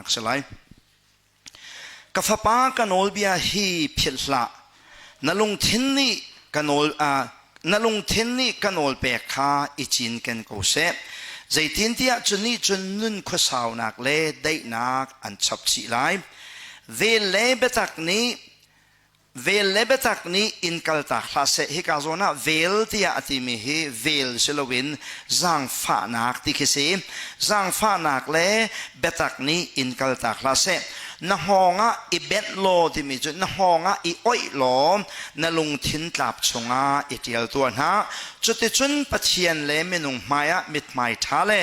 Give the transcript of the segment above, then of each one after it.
nak si lai. Ka fapa ka nawlbia hi philh hlah. Na lungthin nih ka nawl na lungthin nih ka nawl pek kha i cinken ko seh. Zeitintiah cu nih cun nun khuasaunak le daihnak an chap chih lai. Vel le biatak nih Vel le biatak nih in kaltak hlah seh. Hika zawn ah vel tiah a timi hi vel si loin zaangfahnak ti khi si. Zaangfahnak le biatak nih in kaltak hlah seh. Na hngawng ah i benh law timi cu na hngawng ah i oih law na lungthin tlap chungah i ṭial tuah hna. Cuticun Pathian le minung hmaiah mithmai ṭha le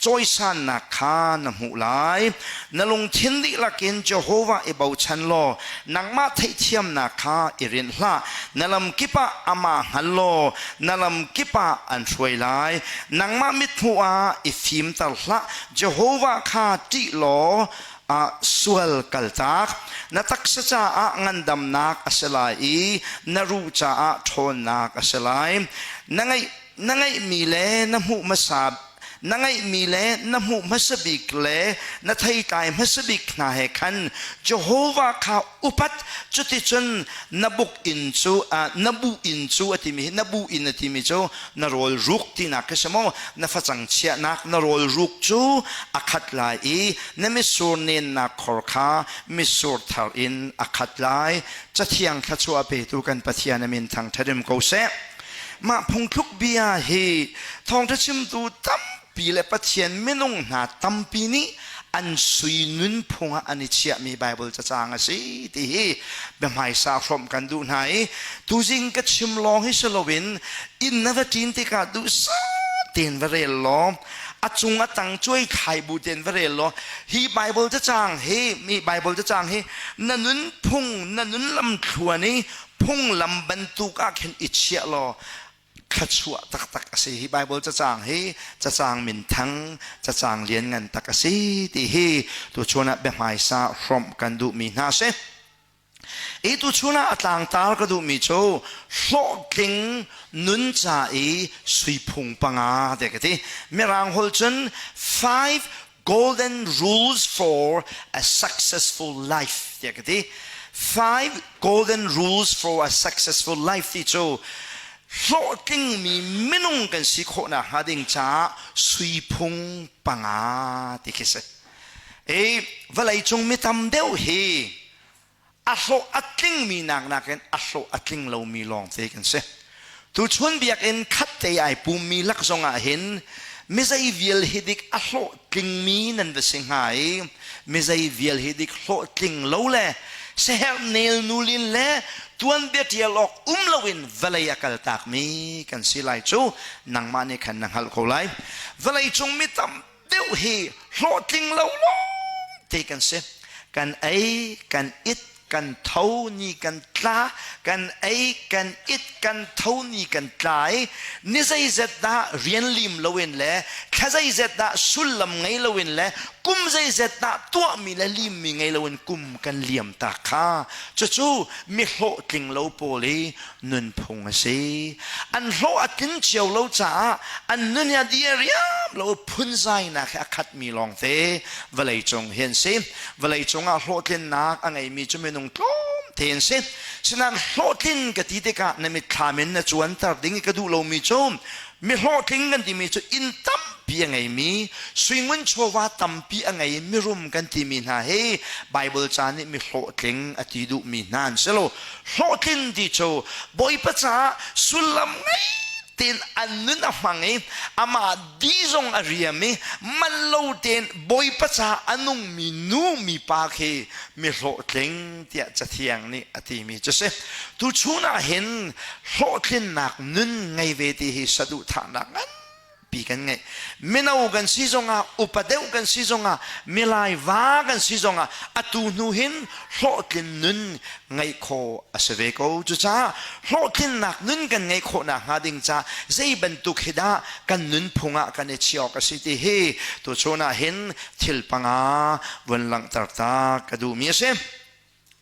cawisannak kha na hmuh lai. Na lungthin dihlak in Jehovah i bochan law nangmah theihthiamnak kha i rinh hlah. Na lam kip ah amah hngal law na lam kip ah an hruai lai. Nangmah mithmuh ah i fimter hlah. Jehovah kha ṭih law ah sual kaltak. Na taksa caah ngandamnak a si lai i na ruh caah ṭhawnnak a si lai. Na ngeih na ngeihmi le na hmuh hmasa na ngeihmi le na hmuh hmasa bik le na theitlai hmasa bik hna he khan Jehovah kha upat cuticun na buk inn cu na bu inn cu a timi hi na bu inn a timi cu na rawl ruk tinak khi si maw na facang chiahnak na rawl ruk cu a khat lai i na mitsur nennak khor kha mitsur thar in a khat lai cathiang thluachuah petu kan Pathian a min thangṭhat ko seh Mah phungthluk bia hi thawngṭha chimtu tampi le Pathian minung hna tampi nih an sui nunphung ah an i chiahmi Baibal cacang a si ti hi biahmaisa hrawmh kan duh hna i tuzing ka chim lawng hi si loin inn na va ṭin tikah duhsah tein va rel law a cung a tang cuai thlai bu tein va rel law hi Baibal cacang hi mi Baibal cacang hi na nunphung na nun lamthluan i phunglam bantuk ah khin i chiah law thluachuah taktak a si hi Bible cacang hi cacang minthang cacang lianngan tak a si ti hi tuchun ah biahmaisa hrawmh kan duhmi hna si i tuchun ah a tlangtar ka duhmi cu hlawhtling nun ca i suiphung panga te ka ti mirang holh cun five golden rules for a successful life tiah ka ti five golden rules for a successful life ti cu hlawhtlingmi minung kan si khawhnak hnga ding caah suiphung panga ti khi si i vawlei cung mi tam deuh hi a hlawh a tlingmi nak nakin a hlawh a tling lomi lawngte kan si. Tuchun biakinn khat te ai pummi lak zongah hin mizei vial hi dik a hlawh tlingmi nan va si hnga i mizei vial hi dik hlawh tling lo le seher nel nulin le tuanbia ṭial awk um loin vawlei a kaltakmi kan si lai cu nangmah nih khan na hngalh ko lai. Vawlei cung mi tam deuh hi hlawhtling lo lawngte kan si kan ei kan it kan tho ni kan tla kan ei kan it kan tho ni kan tla i ni zeizet dah rian lim loin le thla zeizet dah sullam ngei loin le kum zeizet dah tuahmi le limmi ngei loin kum kan liam ta kha cucu mi hlawhtling lo pawl i nunphung a si. An hlawh a tlin cio lo caah an nun hi a diriam lo phunzainak he a khatmi lawngte vawlei cung hi an si. Vawlei cungah hlawhtlinnak a ngeimi cu minung tlawmte an si. Sinain hlawhtlin ka ti tikah na mitthlam in na cuanter ding i ka duh lomi cu mi hlawhtling kan timi cu inn tampi a ngeimi suingun chawva tampi a ngei mirum kan timi hna hi Bible ca nih mi hlawhtling a ti duhmi hna an si lo hlawhtlin ti cu Bawipa caah sullam ngei tein an nun a hmang i amah di zong a riam i man lo tein Bawipa caah a nungmi nu mipa khi mi hlawhtling tiah Cathiang nih a timi cu si. Tuchun ah hin hlawhtlinnak nun ngei ve ti hi saduhthahnak nganpi kan ngei. Mino kan si zongah, upa deuh kan si zongah, milai va kan si zongah atu hnu hin hlawhtlin nun ngeih khawh a si ve ko. Cucaah hlawhtlinnak nun kan ngeih khawh nakhnga ding ca zei bantuk hi dah kan nunphung ah kan i chiah awk a si ti hi tuchun ah hin thil panga vun langhter ta ka duhmi a si.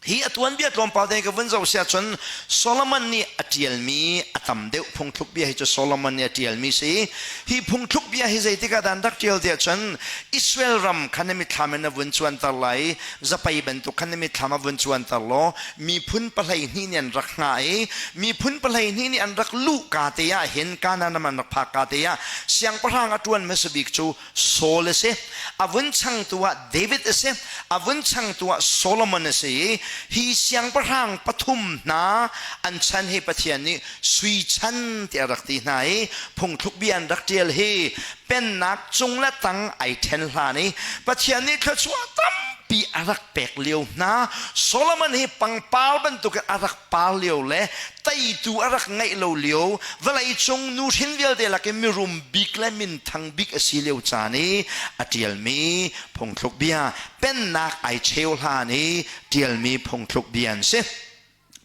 Hi a tuanbia tlawmpal te ka vun zoh sia cun Solomon nih a ṭialmi a tam deuh phungthluk bia hi cu Solomon nih a ṭialmi si. Hi phungthluk bia hi zeitik ah dah an rak ṭial tiah cun Israel ram khan na mitthlam in na vun cuanter lai i zapei bantuk khan na mitthlam a vun cuanter law miphun 12 nih an rak hngah i miphun 12 nih an rak luh ka te ah hin Kanaan ram an rak phak ka te ah siangpahrang a ṭuan hmasa bik cu Saul a si. A vun changtu ah David a si. A vun changtu ah Solomon a si i hi siangpahrang pathum hna an chan hi Pathian nih sui chan tiah a rak ti hna i phungthluk bia an rak ṭial hi pennak cung le tang ai ṭhen hlan i Pathian nih thluachuah tampi a rak pek lio hna. Solomon hi pangpar bantukin a rak par lio le teitu a rak ngeih lo lio vawleicung nuhrin vialte lakin mirum bik le minthang bik a si lio caan i a ṭialmi phungthluk bia pennak ai cheu hlan i ṭialmi phungthluk bia an si.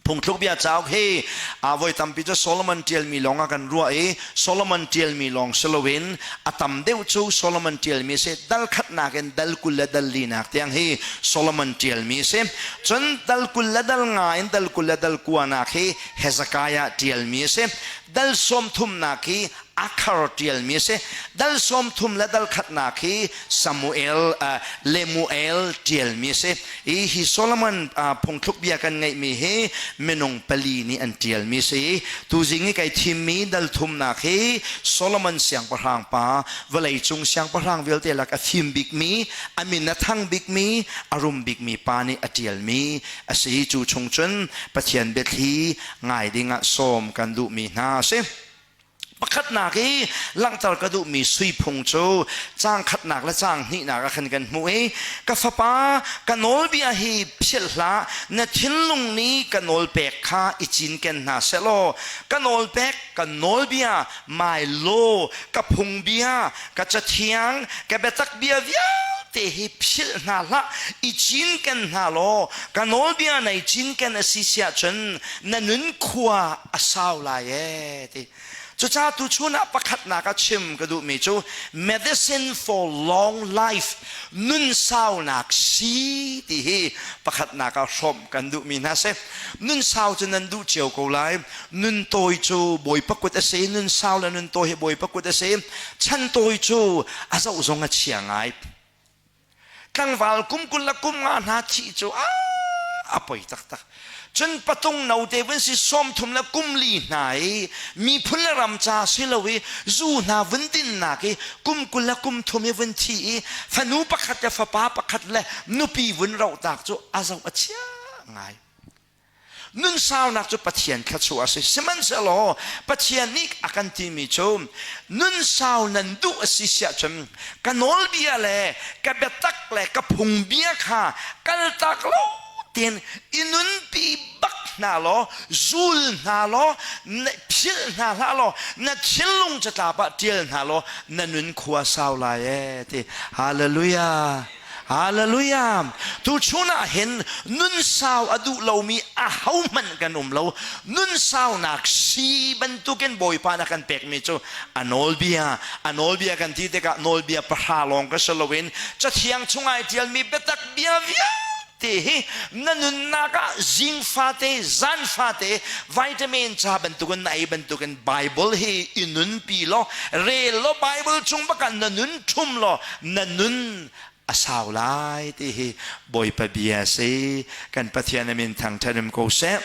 Phungthluk bia cauk hi a voi tampi cu Solomon ṭialmi lawng ah kan ruah i Solomon ṭialmi lawng si loin a tam deuh cu Solomon ṭialmi a si. Dal khatnak in dal 20 le dal linak tiang hi Solomon ṭialmi a si. Cun dal 20 le dal nga in dal 20 le dal kuanak hi Hezekiah ṭialmi a si. Dal 30nak hi Akhar ṭialmi a si. Dal 30 le dal khatnak hi Samuel Lemuel ṭialmi a si. I hi Solomon phungthluk bia kan ngeihmi hi minung pali nih an ṭialmi a si. Tuzing i kai thimmi dal thumnak hi Solomon siangpahrang pa vawleicung siangpahrang vialte lak a fim bikmi a min a thang bikmi a rum bikmi pa nih a ṭialmi a si. Cu chung cun Pathian biathli ngai dingah sawm kan duhmi hna a si. Pakhatnak i langhter ka duhmi sui phung cu caang khatnak le caang hnihnak ah khan kan hmuh i ka fapa ka nawlbia hi philh hlah na thinlung nih ka nawlpek kha i cinken hna sehlaw ka nawlpek ka nawlbia my law ka phungbia ka cathiang ka biatak bia vialte hi philh hna hlah i cinken hna law ka nawlbia nei cinken a si siah cun na nun khua a sau lai ee ti cucaah tuchun ah pakhatnak ah chim ka duhmi cu medicine for long life nun saunak si ti hi pakhatnak ah hrawmh kan duhmi hna si nun sau cu nan duh cio ko lai nun tawi cu bawipa kut a si nun sau le nun tawi hi bawipa kut a si chan tawi cu a zoh zong a chia ngai Tlangval kum 20 le kum nga hna thih cu a poi taktak. Cun patung note vun si 30 le kum li hna i miphun le ram ca si lo i zu hna vun dinnak i kum 20 le kum thum i vun thi i fanu pakhat le fapa pakhat le nupi vun rohtak cu a zoh a chia ngai. Nunsaunak cu Pathian thluachuah a si. Sihmanhsehlaw Pathian nih a kan timi cu nunsau nan duh a si siah cun ka nawlbia le ka biatak le ka phungbia kha kaltak lo tein i nunpi bak hna law zul hna law na philh hna hlah law na thinlung catlap ah ṭial hna law na nun khua sau lai ee ti. Hallelujah. Hallelujah! Tuchun ah hin nunsau a duh lomi ahohmanh kan um lo. Nunsaunak si bantukin Bawipa na kan pekmi cu a nawlbia, a nawlbia kan ti tikah nawlbia pahra lawng ka si loin Cathiang chungah i ṭialmi biatak bia vialte hi na nunnak ah zing fate, zan fate vitamin ca bantukin na ei bantukin Bible hi i nunpi law, rel law Bible chung bakah na nun ṭhum law na nun a sau lai ti hi Bawipa bia si kan Pathian min thangṭhat um ko seh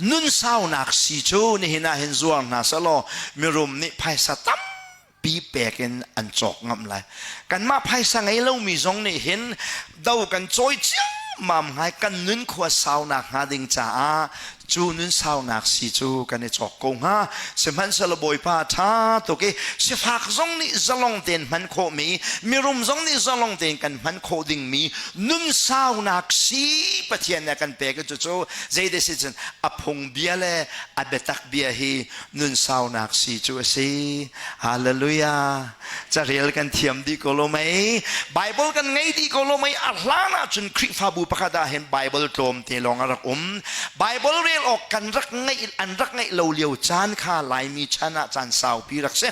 nun saunak si cu nihin ah hin zuar hna selaw mirum nih phaisa tampi pek in an cawk ngam lai kanmah phaisa ngei lomi zong nih hin do kan cawi ciammam ngai kan nun khua saunak hnga ding caah cu nun saunak si cu kan i cawk ko hnga sihmanhsehlaw Bawipa ṭha tuk i sifak zong nih zalong tein hman khawhmi mirum zong nih zalong tein kan hman khawh dingmi nun saunak si Pathian nih a kan pek i cucu zeidah si cun a phung bia le a biatak bia hi nun saunak si cu a si hallelujah Carel kan thiam dih ko lo mei? Bible kan ngei dih ko lo mei? A hlan ahcun Khrihfabu pakhat ah hin Bible tlawmte lawng a rak um. Bible rel awk kan rak ngeih an rak ngeih lo lio caan kha Laimi chan ah caan saupi rak si.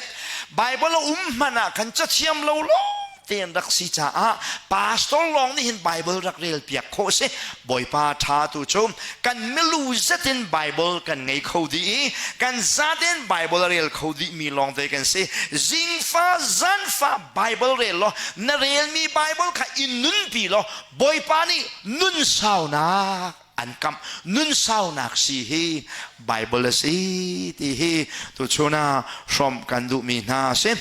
Bible a um hmanh ah khan cathiam lo lawng. te an rak si caah pastor lawng nih hin Bible rak rel piak khawh si. Bawipa tha tu cu kan milu zetin Bible kan ngei kho dih i kan zaten Bible a rel kho dih mi lawng te kan si. Zingfa zanfa Bible rel law na relmi Bible kha i nunpi law Bawipa nih nun saunak an kamh. Nun saunak si hi Bible a si ti hi tuchun ah hrawmh kan duhmi hna a si.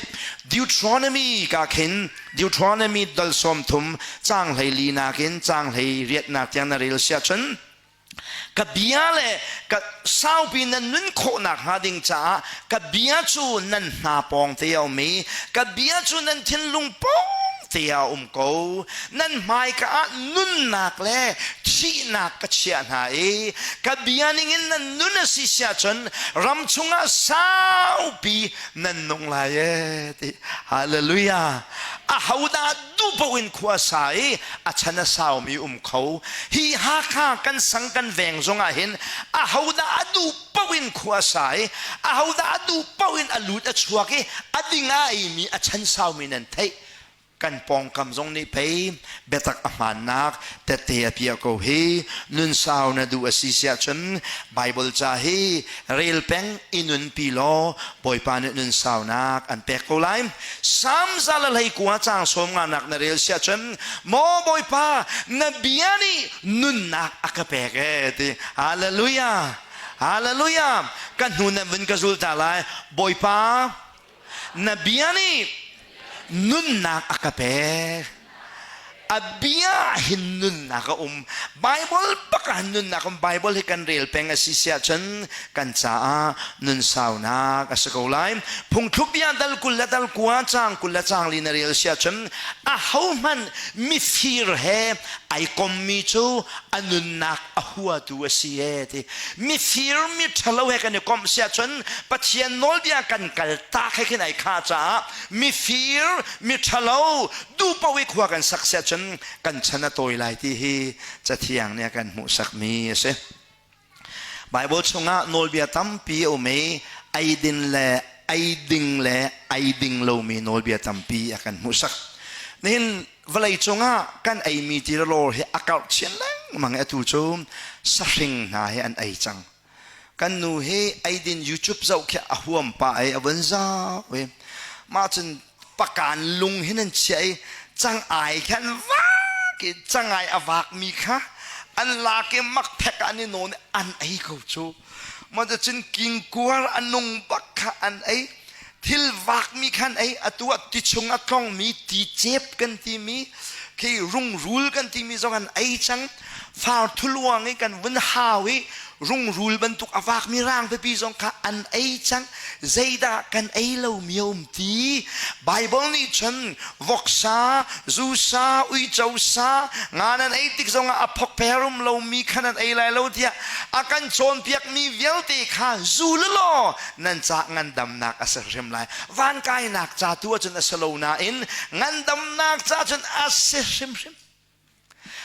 Deuteronomy ka khin Deuteronomy dal 30 caang 14 nakin caang 18 nak tiang na rel siah cun ka bia le ka saupi nan nun khawhnak hnga ding caah ka bia cu nan hna pawng te a um i ka bia cu nan thinlung pawng te a um ko. Nan hmaika ah nunnak le thihnak ka chiah hna i ka bia ningin nan nun a si siah cun ram chungah saupi nan nung lai e ti. Hallelujah. Ahodah duh paoh in khua sa i a chan a saumi um kho. Hi Hakha kan sang kan veng zongah hin ahodah a duh paoh in khua sa i ahodah a duh paoh in a lut a chuak i a ding a eimi a chan saumi nan theih. Kan pawngkam zong nih pei biatak a hmaannak tette a piah ko hi. Nun sau na duh a si siah cun Bible ca hi rel peng i nunpi law Bawipa nih nun saunak an pek ko lai. Salm 119 caang 50 nak na rel siah cun maw Bawipa na bia nih nunnak a ka pek ee ti. Hallelujah. Hallelujah. Ka hnu nan vun ka zul ta lai. Bawipa na bia nih nunnak a ka pek. A bia hin nunnak a um. Bible bak ah nunnak um. Bible hi kan rel peng a si siah cun kan caah nun saunak a si ko lai. Phungthluk bia dal 20 le dal 9 caang 20 le caang li na rel siah cun ahohmanh mifir he ai kommi cu a nunnak a huatu a si e ti. Mifir mi ṭhalo he kan i komh siah cun Pathian nawlbia kan kal tak he khin ai khah caah mifir mi ṭhalo duhpaoh i khua kan sak siah cun kan chan a tawi lai ti hi Cathiang nih a kan hmuhsakmi a si. Bible chungah nawlbia tampi a um i eidin le eiding le eiding lomi nawlbia tampi a kan hmuhsak. Nihin vawlei cungah kan eimi tilalawr hi a karh chin lengmang i atu cu sahring hna hi an ei cang. Kan nu hi eidin YouTube zoh khi a huam pah i a vun zau i mah cun pakan lung hin an chiah i cangai kha an vak i cangai a vakmi kha an lak i makphek ah an i nawn i an ei ko cu. Mah cun kingkuar a nung bak kha an ei. Thil vakmi kha an ei. Atu ah ti chung a tlongmi ti cep kan timi khi rungrul kan timi zong an ei cang. Far thuluang i kan vun hau i rungrul bantuk a vakmi rang pipi zong kha an ei cang. Zeidah kan ei lomi a um ti? Bible nih cun voksa, zusa, uico sa, nga nan ei tik zongah a phokpher um lomi kha nan ei lai lo tiah a kan cawnpiakmi vialte kha zul law nan ca ngandamnak a si hrim lai. Van kainak ca tu ahcun a si lo nain ngandamnak ca cun a si hrimhrim.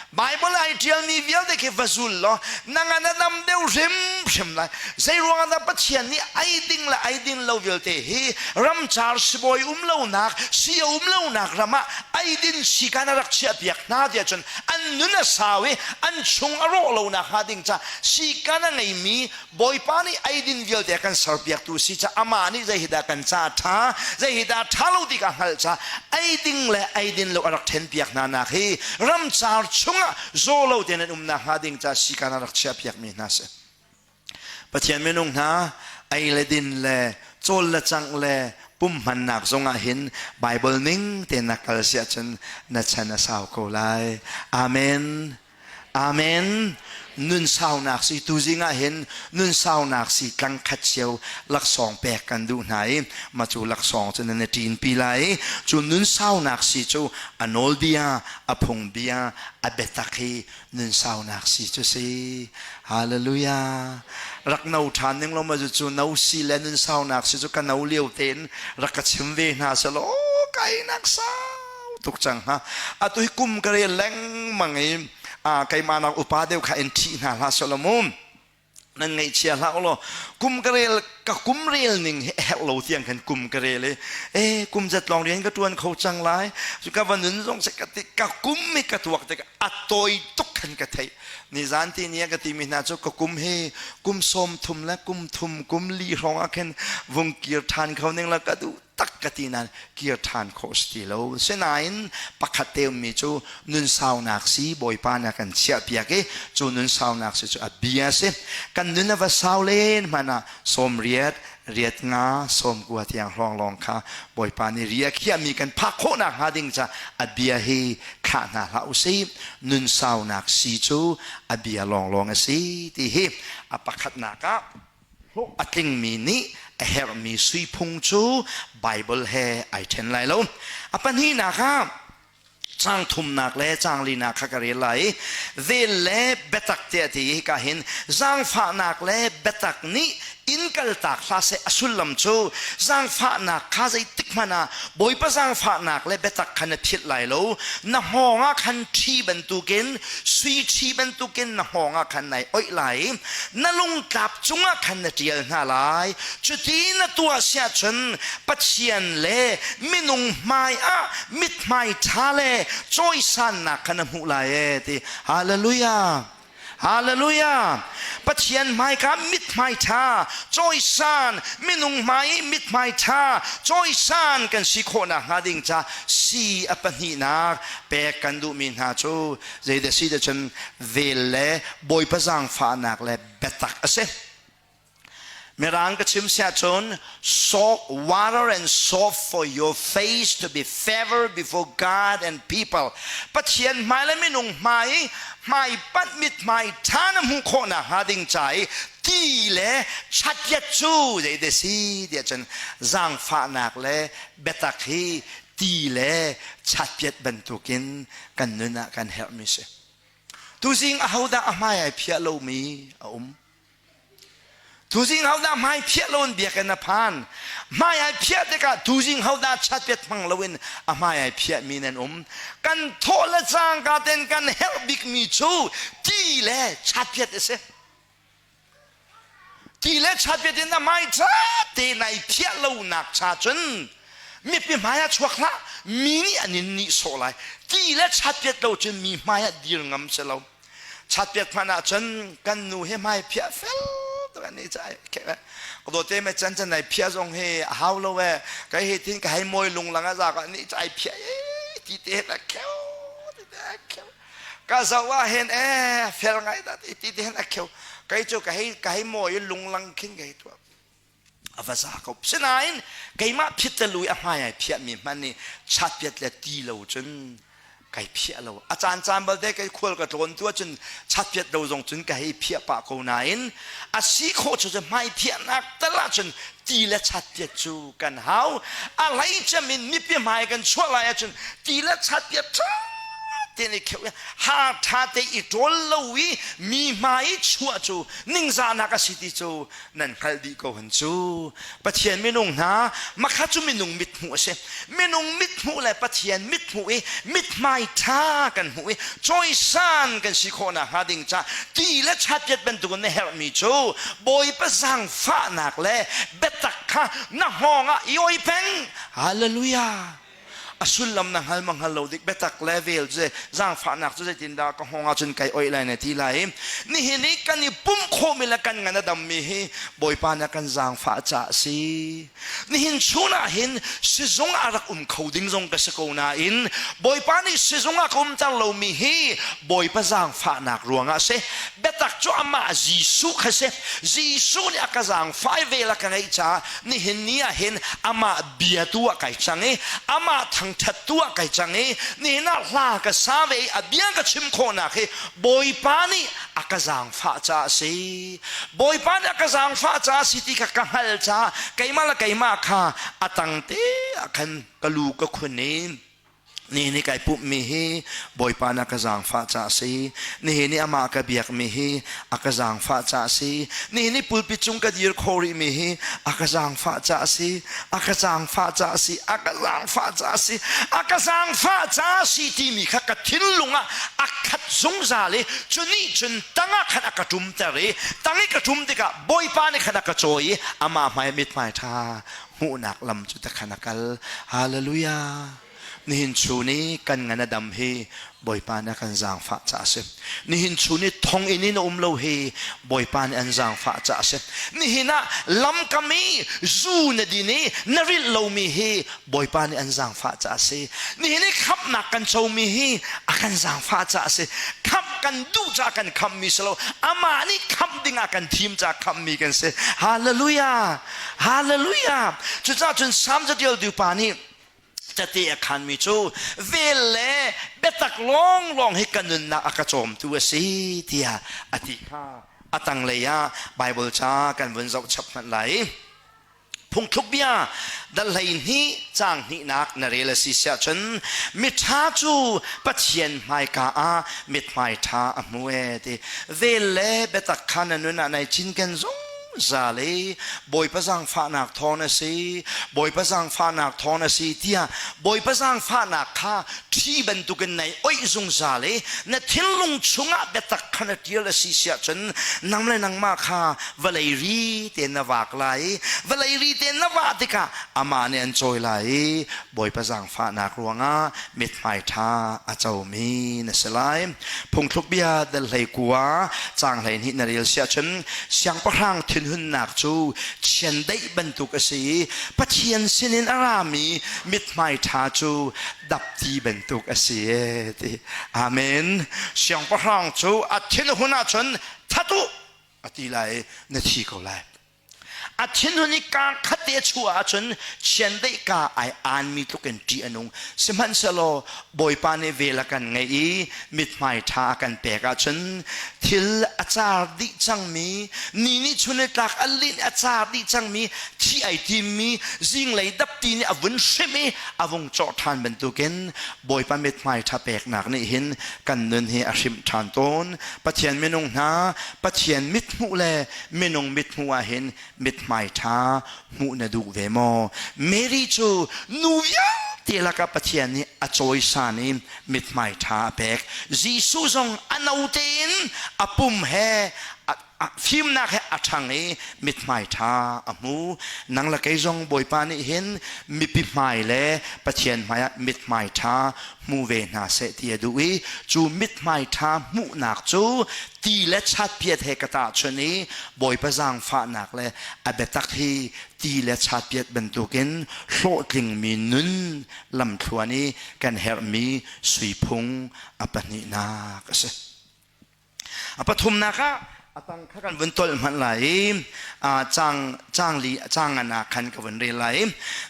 Bible ai ṭialmi vialte khi va zul law na ngan a dam deuh hrimhrim lai. Zei ruangah dah Pathian nih ei ding le ei ding lo vialte hi ramcar sibawi um lonak, si a um lonak ram ah eidin sikan a rak chiahpiak hna tiah cun an nun a sau i an chung a rawh lonak hnga ding ca sikan a ngeimi Bawipa nih eidin vialte a kan serpiaktu si ca amah nih zei hi dah kan ca ṭha, zei hi dah ṭha lo ti kha hngalh ca eiding le eidin lo a rak ṭhenpiak hna nak hi ramcar chungah zaw lo tein an umnak hnga ding ca sikan a rak chiahpiakmi hna si. Pathian minung hna ei le din le cawl le cangh le pum hmannak zongah hin Bible ning tein na kal si ahcun na chan a sau ko lai. Amen. Amen. Nun saunak si tuzing ah hin nun saunak si tlang khat cio laksawng pek kan duh hna i ma cu laksawng cu nan i ṭin pi lai i cu nun saunak si cu a nawlbia a phungbia a biatak hi nun saunak si cu si. Hallelujah. Rak no ṭhan ning law ma cu no si le nun saunak si cu ka no lio tein rak ka chim ve hna selaw kai nak sau tuk cang hnga. Atu hi kum ka rel lengmang i keimah nak upa deuh kha in ṭhih hna hlah selaw mu. Nan ngaihchia hlah u law kum ka rel ka kum rel ning hi herh lo tiang khan kum ka rel i e kum zat lawng rian ka tuan kho cang lai cu ka va nun zong se ka ti ka kum hi ka tuak tik a tawi tuk khan ka theih nizan ti ni a ka timi hna cu ka kum hi kum 30 le kum thum kum li hrawng ah khin vung kir than kho ning la ka duh tak ka ti nain kir ṭhan khawh si ti lo. Sinain pakhat te ummi cu nun saunak si Bawipa nih a kan chiahpiak i cu nun saunak si cu a bia si. Kan nun a va sau len hmanh ah 80, riat nga, 90 tiang hrawng lawng kha Bawipa nih ri a khiahmi kan phak khawhnak hnga ding ca a bia hi thlah hna hlah usih. Nun saunak si cu a bia lawnglawng a si ti hi a pakhatnak ah Hlawh a tlingmi nih a herhmi sui phung cu Baibal he ai ṭhen lai lo. A pahnihnak ah caang thumnak le caang linak kha ka rel lai i vel le biatak tiah ti hika hin zaangfahnak le biatak nih in kaltak hlah seh a sullam cu zaangfahnak kha zeitik hmanh ah Bawipa zaangfahnak le biatak kha na philh lai lo na hngawng ah khan ṭhi bantukin sui ṭhi bantukin na hngawng ah khan nai oih lai i na lungtlap cungah khan na ṭial hna lai. Cuti na tuah siahcun Pathian le minung hmai ah mithmai ṭha le cawisannak kha na hmuh lai ee ti. Hallelujah! Hallelujah! Pathian hmaika mithmai ṭha, cawisan, minung hmai i mithmai ṭha, cawisan kan si khawhnak hnga ding ca si a pahnihnak pek kan duhmi hna cu zeidah si ti cun vel le Bawipa zaangfahnak le biatak a si. Mirang ka chim siah cun soak water and soap for your face to be favor before God and people. Pathian hmai le minung hmai hmai panh mithmai ṭha na hmuh khawhnak hnga ding ca i ti le chatpiat cu zei si tiah cun zaangfahnak le biatak hi ti le chatpiat bantukin kan nun ah kan herhmi si. Tuzing ahodah a hmai ai phiah lomi a um? Tuzing hodah hmai phiah loin biakinn a phan. Hmai ai phiah tikah tuzing hodah chatpiat hmang loin a hmai ai phiahmi nan um. Kan thawh le cangka ten kan herh bikmi cu ti le chatpiat a si. Ti le chatpiat in a hmai ca te nai phiah lonak cha cun mipi hmai ah chuak hlah mi nih an in nihsawh lai. Ti le chatpiat lo cun mi hmai ah dir ngam si lo. Chatpiat hmanh ahcun kan nu hi hmai phiah fel tuk an i cai ka dawte me chan chan nai phiah zong hi a hau lo e kai hi tin ka hei mawi lung lang a za ka ni cai phiah e ti te na kheu ti te a kheu ka zo ah hen e fel ngai da ti ti te hen a kheu kai chu ka hei ka hei mawi lung lang khin ka hei tua a va za ko sinain keimah phit le lui a hmai ai phiahmi hmanh nih chatpiat le ti lo cun kai phiah lo a caan caan balte kai khual ka tlawn tu ahcun chatpiat lo zong cun ka hei phiah pah ko nain a si khawh cu cu hmai phiahnak tal ahcun ti le chatpiat cu kan hau a hlei cem in mipi hmai kan chuah lai ahcun ti le chatpiat ṭha tein i kheuh ha ṭha te i ṭawl lo i mi hmai i chuah cu ningzahnak a si ti cu nan hngalh dih ko han cu Pathian minung hna makha cu minung mithmuh a si minung mithmuh le Pathian mithmuh i mithmai ṭha kan hmuh i cawisan kan si khawh nakhnga ding ca ti le chatpiat bantukin na herhmi cu Bawipa zaangfahnak le biatak kha na hngawng ah i oi peng hallelujah A sullam na hngal ma hngal lo dik biatak le vel cu zaangfahnak cu zeitindah ka hngawng ahcun kai oih lai na ti lai. Nihin i kan i pumh khawhmi le kan ngan a dammi hi Bawipa nih a kan zaangfah caah a si. Nihin chun ah hin sizung ah rak um kho ding zong ka si ko nain Bawipa nih sizung ah ka umter lomi hi Bawipa zaangfahnak ruangah a si. Biatak cu amah Jesuh kha si. Jesuh nih a ka zaangfah i vel a ka ngeih caah nihin ni ah hin amah bia tu ah kai cang i amah thangṭhat tu ah kai cang i nihin ah hla ka sa ve i a bia ka chim khawhnak hi Bawipa nih a ka zaangfah caah a si. Bawipa nih a ka zaangfah caah a si ti kha ka hngalh caah keimah le keimah kha a tang te ah khan ka lu ka khun i. Nihin i kai pumhmi hi Bawipa na ka zaangfah ca a si. Nihin i amah ka biakmi hi a ka zaangfah ca a si. Nihin i pulpit cung ka dir khawh rihmi hi a ka zaangfah ca a si. A ka zaangfah ca a si. A ka zaangfah ca a si. A ka zaangfah ca a si timi kha ka thinlung ah a khat zungzal i cu nih cun tang ah khan a ka ṭumter i tang i ka ṭum tikah Bawipa nih khan a ka cawi i amah hmai mithmai ṭha hmuhnak lam cu ta khan a kal. Hallelujah. Nihin chun i kan ngan a dam hi Bawipa nih a kan zaangfah caah a si. Nihin chun i thonginn in a um lo hi Bawipa nih an zaangfah caah a si. Nihin ah lamkam i zu na din i na rilh lomi hi Bawipa nih an zaangfah caah a si. Nihin i khamhnak kan comi hi a kan zaangfah caah a si. Khamh kan duh caah kan khamhmi si lo. Amah nih khamh ding ah kan thim caah khamhmi kan si. Hallelujah! Hallelujah! Cucaah cun Salm catialtu pa nih cate a khanmi cu vel le biatak lawnglawng hi ka nunnak a ka cawmtu a si tiah a ti kha a tanglei ah Baibal ca kan vun zoh chap hmanh lai. Phungthluk bia dal 12 caang hnihnak na rel a si siah cun miṭha cu Pathian hmaika ah mithmai ṭha a hmu e ti vel le biatak kha na nun ah nai cinken zung zungzal i Bawipa zaangfahnak thawn a si, Bawipa zaangfahnak thawn a si tiah Bawipa zaangfahnak kha ṭhi bantukin nai oih zungzal i na thinlung chungah biatak kha na ṭial a si siah cun nang le nangmah kha vawlei ri tein na vak lai i vawlei ri tein na vah tikah amah nih an cawi lai i Bawipa zaangfahnak ruangah mithmai ṭha a comi na si lai. Phungthluk bia dal 19 caang 12 na rel siah cun siangpahrang thinhunnak cu chiandeih bantuk a si i Pathian sinin a rami mithmai ṭha cu dapti bantuk a si e ti. Amen. Siangpahrang cu a thinhun ahcun that u a ti lai i na thi ko lai. A thinhun i kaa khat te a chuah ahcun chiandeih kaa ai aanmi tluk in ṭih a nung. Sihmanhsehlaw Bawipa nih vel a kan ngeih i mithmai ṭha a kan pek ahcun thil a car dih cangmi, ni nih chun i tlak a linh a car dih cangmi, thi ai timmi, zinglei dapti nih a vun hrimh i a vung cawh ṭhan bantukin Bawipa mithmai ṭha peknak nih hin kan nun hi a hrimh ṭhan tawn. Pathian minung hna, Pathian mithmuh le minung mithmuh ah hin mithmai ṭha hmuh na duh ve maw? Mary cu nu vialte lakah Pathian nih a cawisan i mithmai ṭha a pek. Jesuh zong a no tein a pum he fimnak he a ṭhang i mithmai ṭha a hmu. Nang le kei zong Bawipa nih hin mipi hmai le Pathian hmaiah mithmai ṭha hmu ve hna seh ti a duh i cu mithmai ṭha hmuhnak cu ti le chatpiat he ka tahchunh i Bawipa zaangfahnak le a biatak hi ti le chatpiat bantukin hlawhtlingmi nun lamthluan i kan herhmi suiphung a pahnihnak a si. A pathumnak ah a tang kha kan vun tolh hmanh lai i caang caang li caang ngan ah khan ka vun rel lai.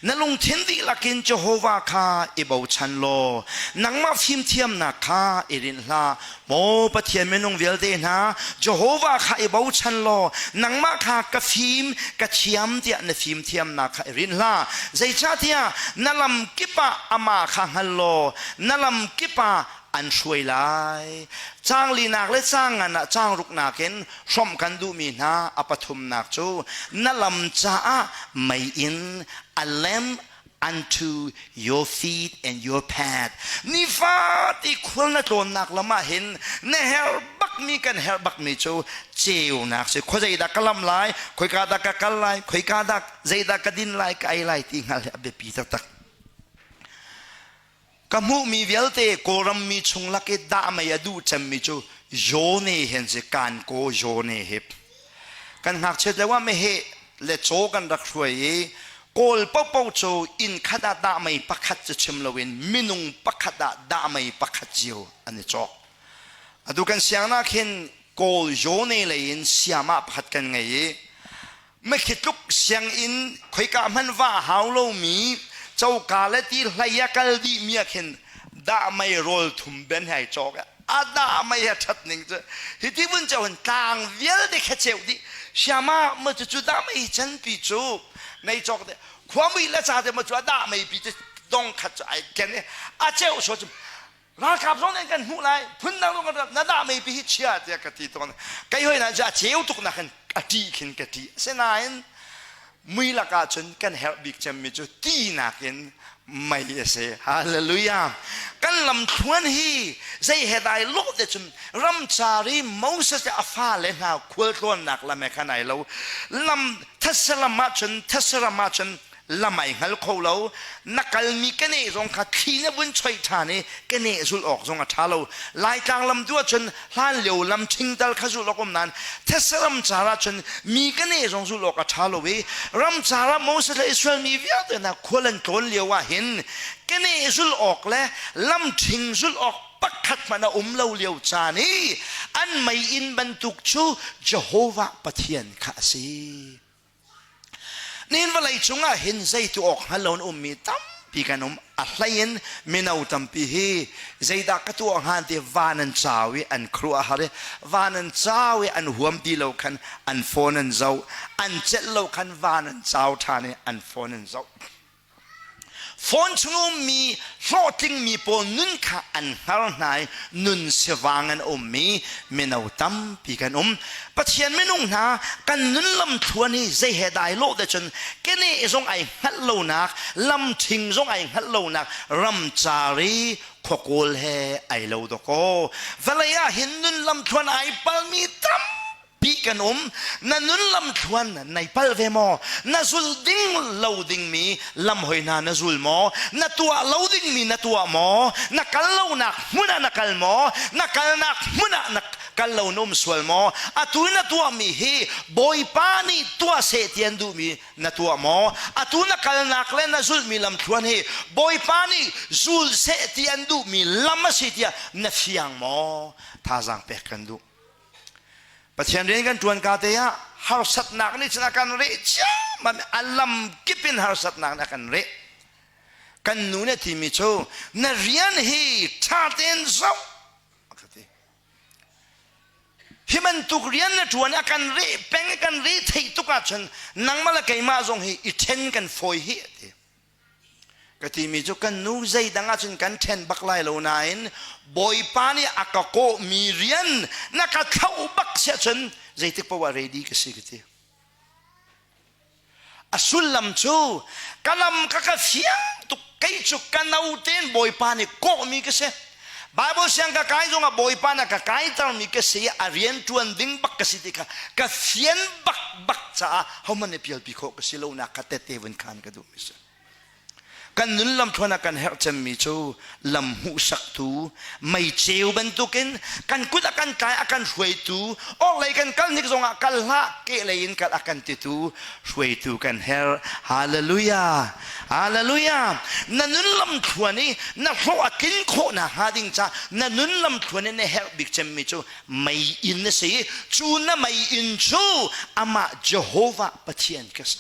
Na lungthin dihlak in Jehovah kha i bochan law nangmah fimthiamnak kha i rinh hlah. Maw Pathian minung vialte hna, Jehovah kha i bochan law nangmah kha ka fim ka thiam tiah na fimthiamnak kha i rinh hlah. Zeicahtiah na lam kip ah amah kha hngal law na lam kip ah an hruai lai. Caang linak le caang ngan ah caang ruknak in hrawmh kan duhmi hna a pathumnak cu na lam caah mei in a lamp unto your feet and your path. Nifati khual na tlawnnak lam ah hin na herh bakmi kan herh bakmi cu ceunak si. Khua zeidah ka lam lai, khoika dah ka kal lai, khoika dah zeidah ka din lai, ka ei lai ti hngalh hi a biapi taktak. Ka hmuhmi vialte Kawlram mi chung lak i dah mei a duh cemmi cu Yone hen si Kankaw Yone hi. Kan ngakchiat lio ah meheh le caw kan rak hruai i Kawl paohpaoh cu inn khat ah dah mei pakhat cu chim loin minung pakhat ah dah mei pakhat cio an i cawk. Atu kan siangnak hin Kawl Yone lei in siamah pakhat kan ngei i Mikhi tluk sianginn khoika hmanh va hau lomi coka le ti hlei a kal dihmi ah khin dah mei rawl thum ben hai cawk a dah mei a ṭhat ning cu hiti vun ceu hin tlang vialte kha ceu dih siama ma cu cu dah mei canpi cu nei cawk te khuamui le ca te ma cu a dah mei pi cu. Dong khat cu ai ken i a ceu so cu ralkap zong nih kan hmuh lai phundang zong kan na dah meipi hi chia tiah ka ti tawn. Kei hoi na cu a ceu tuk nak in a ṭih khin ka ṭih. Asinain mui lakah cun kan herh bik cemmi cu ti nakin mei a si. Hallelujah. Kan lamthluan hi zei he dai lawh te cun ramcar i Moses le a fale hna khualtlawnnak lam he khan ai lo. Lam these lam ahcun these ram ahcun lam ai hngal kho lo. Na kalmi keneh zong kha thli na vun choih ṭhan i keneh zulh awk zong a ṭha lo. Laitlang lam tu ahcun hlan lio lam ṭhingtal kha zulh awk um nain these ramcar ahcun mi keneh zong zulh awk a ṭha lo i ramcar ah Moses le Israel mi vialte hna khual an tlawn lio ah hin keneh zulh awk le lam ṭhing zulh awk pakhat hmanh a um lo lio caan i an mei-inn bantuk cu Jehovah Pathian kha a si. Nihin vawlei cungah hin zeitu awk hngal lo in ummi tampi kan um. A hlei in mino tampi hi zeidah ka tuah hnga ti van an cau i an khuaruah a har i van an cau i an huam ti lo khan an phone an zoh. An celh lo khan van an cau ṭhan i an phone an zoh. Phone chung ummi hlawhtlingmi pawl nun kha an hngar hna i nun sivang an ummi mino tampi kan um. Pathian minung hna kan nun lamthluan hi zei he dai lawh te cun keneh zong ai hngalh lonak, lamṭhing zong ai hngalh lonak ramcar i khuakawl he ai lo dawkaw. Vawlei ah hin nun lamthluan ai palmi tam pi kan um na nun lamthluan nai pal ve maw na zul ding lo dingmi lam hoi hna na zul maw na tuah lo dingmi na tuah maw na kal lonak hmun ah na kal maw na kalnak hmun ah na kal lo na um sual maw atu na tuahmi hi bawipa nih tuah seh ti an duhmi na tuah maw atu na kalnak le na zulhmi lamthluan hi bawipa nih zul seh ti an duhmi lam a si tiah na fiang maw thazaang pek kan duh Pathian rian kan ṭuan ka te ah harsatnak nih cun a kan reh ciammam a lam kip in harsatnak nih a kan reh. Kan nu nih a timi cu na rian hi ṭha tein zoh a ka ti. Hi bantuk rian na ṭuan a kan reh peng kan reh theih tuk ahcun nangmah le keimah zong hi i ṭhen kan fawi hi a ti. Ka timi cu kan nu zeidang ahcun kan ṭhen bak lai lo nain Bawipa nih a ka kawhmi rian na ka thlauh bak si ahcun zeitik paoh ah ready ka si ka ti. A sullam cu ka lam ka ka fiang tuk kei cu ka no tein Bawipa nih kawhmi ka si. Bible siang ka kai zongah Bawipa na ka kaitermi ka si i a rian ṭuan ding bak ka si ti kha ka fian bak bak caah hohmanh nih pialpi khawh ka si lonak kha tette vun khan ka duhmi si. Kan nun lamthluan ah kan herh cemmi cu lam hmuhsaktu meiceu bantukin kan kut a kan tlai a kan hruaitu orhlei kan kal hnik zongah kal hlah kehlei in kal a kan titu hruaitu kan herh. Hallelujah! Hallelujah! Na nun lamthluan i na hlawh a tlin khawh nakhnga ding ca na nun lamthluan i na herh bik cemmi cu mei inn a si i cu na mei inn cu amah Jehovah Pathian ka si.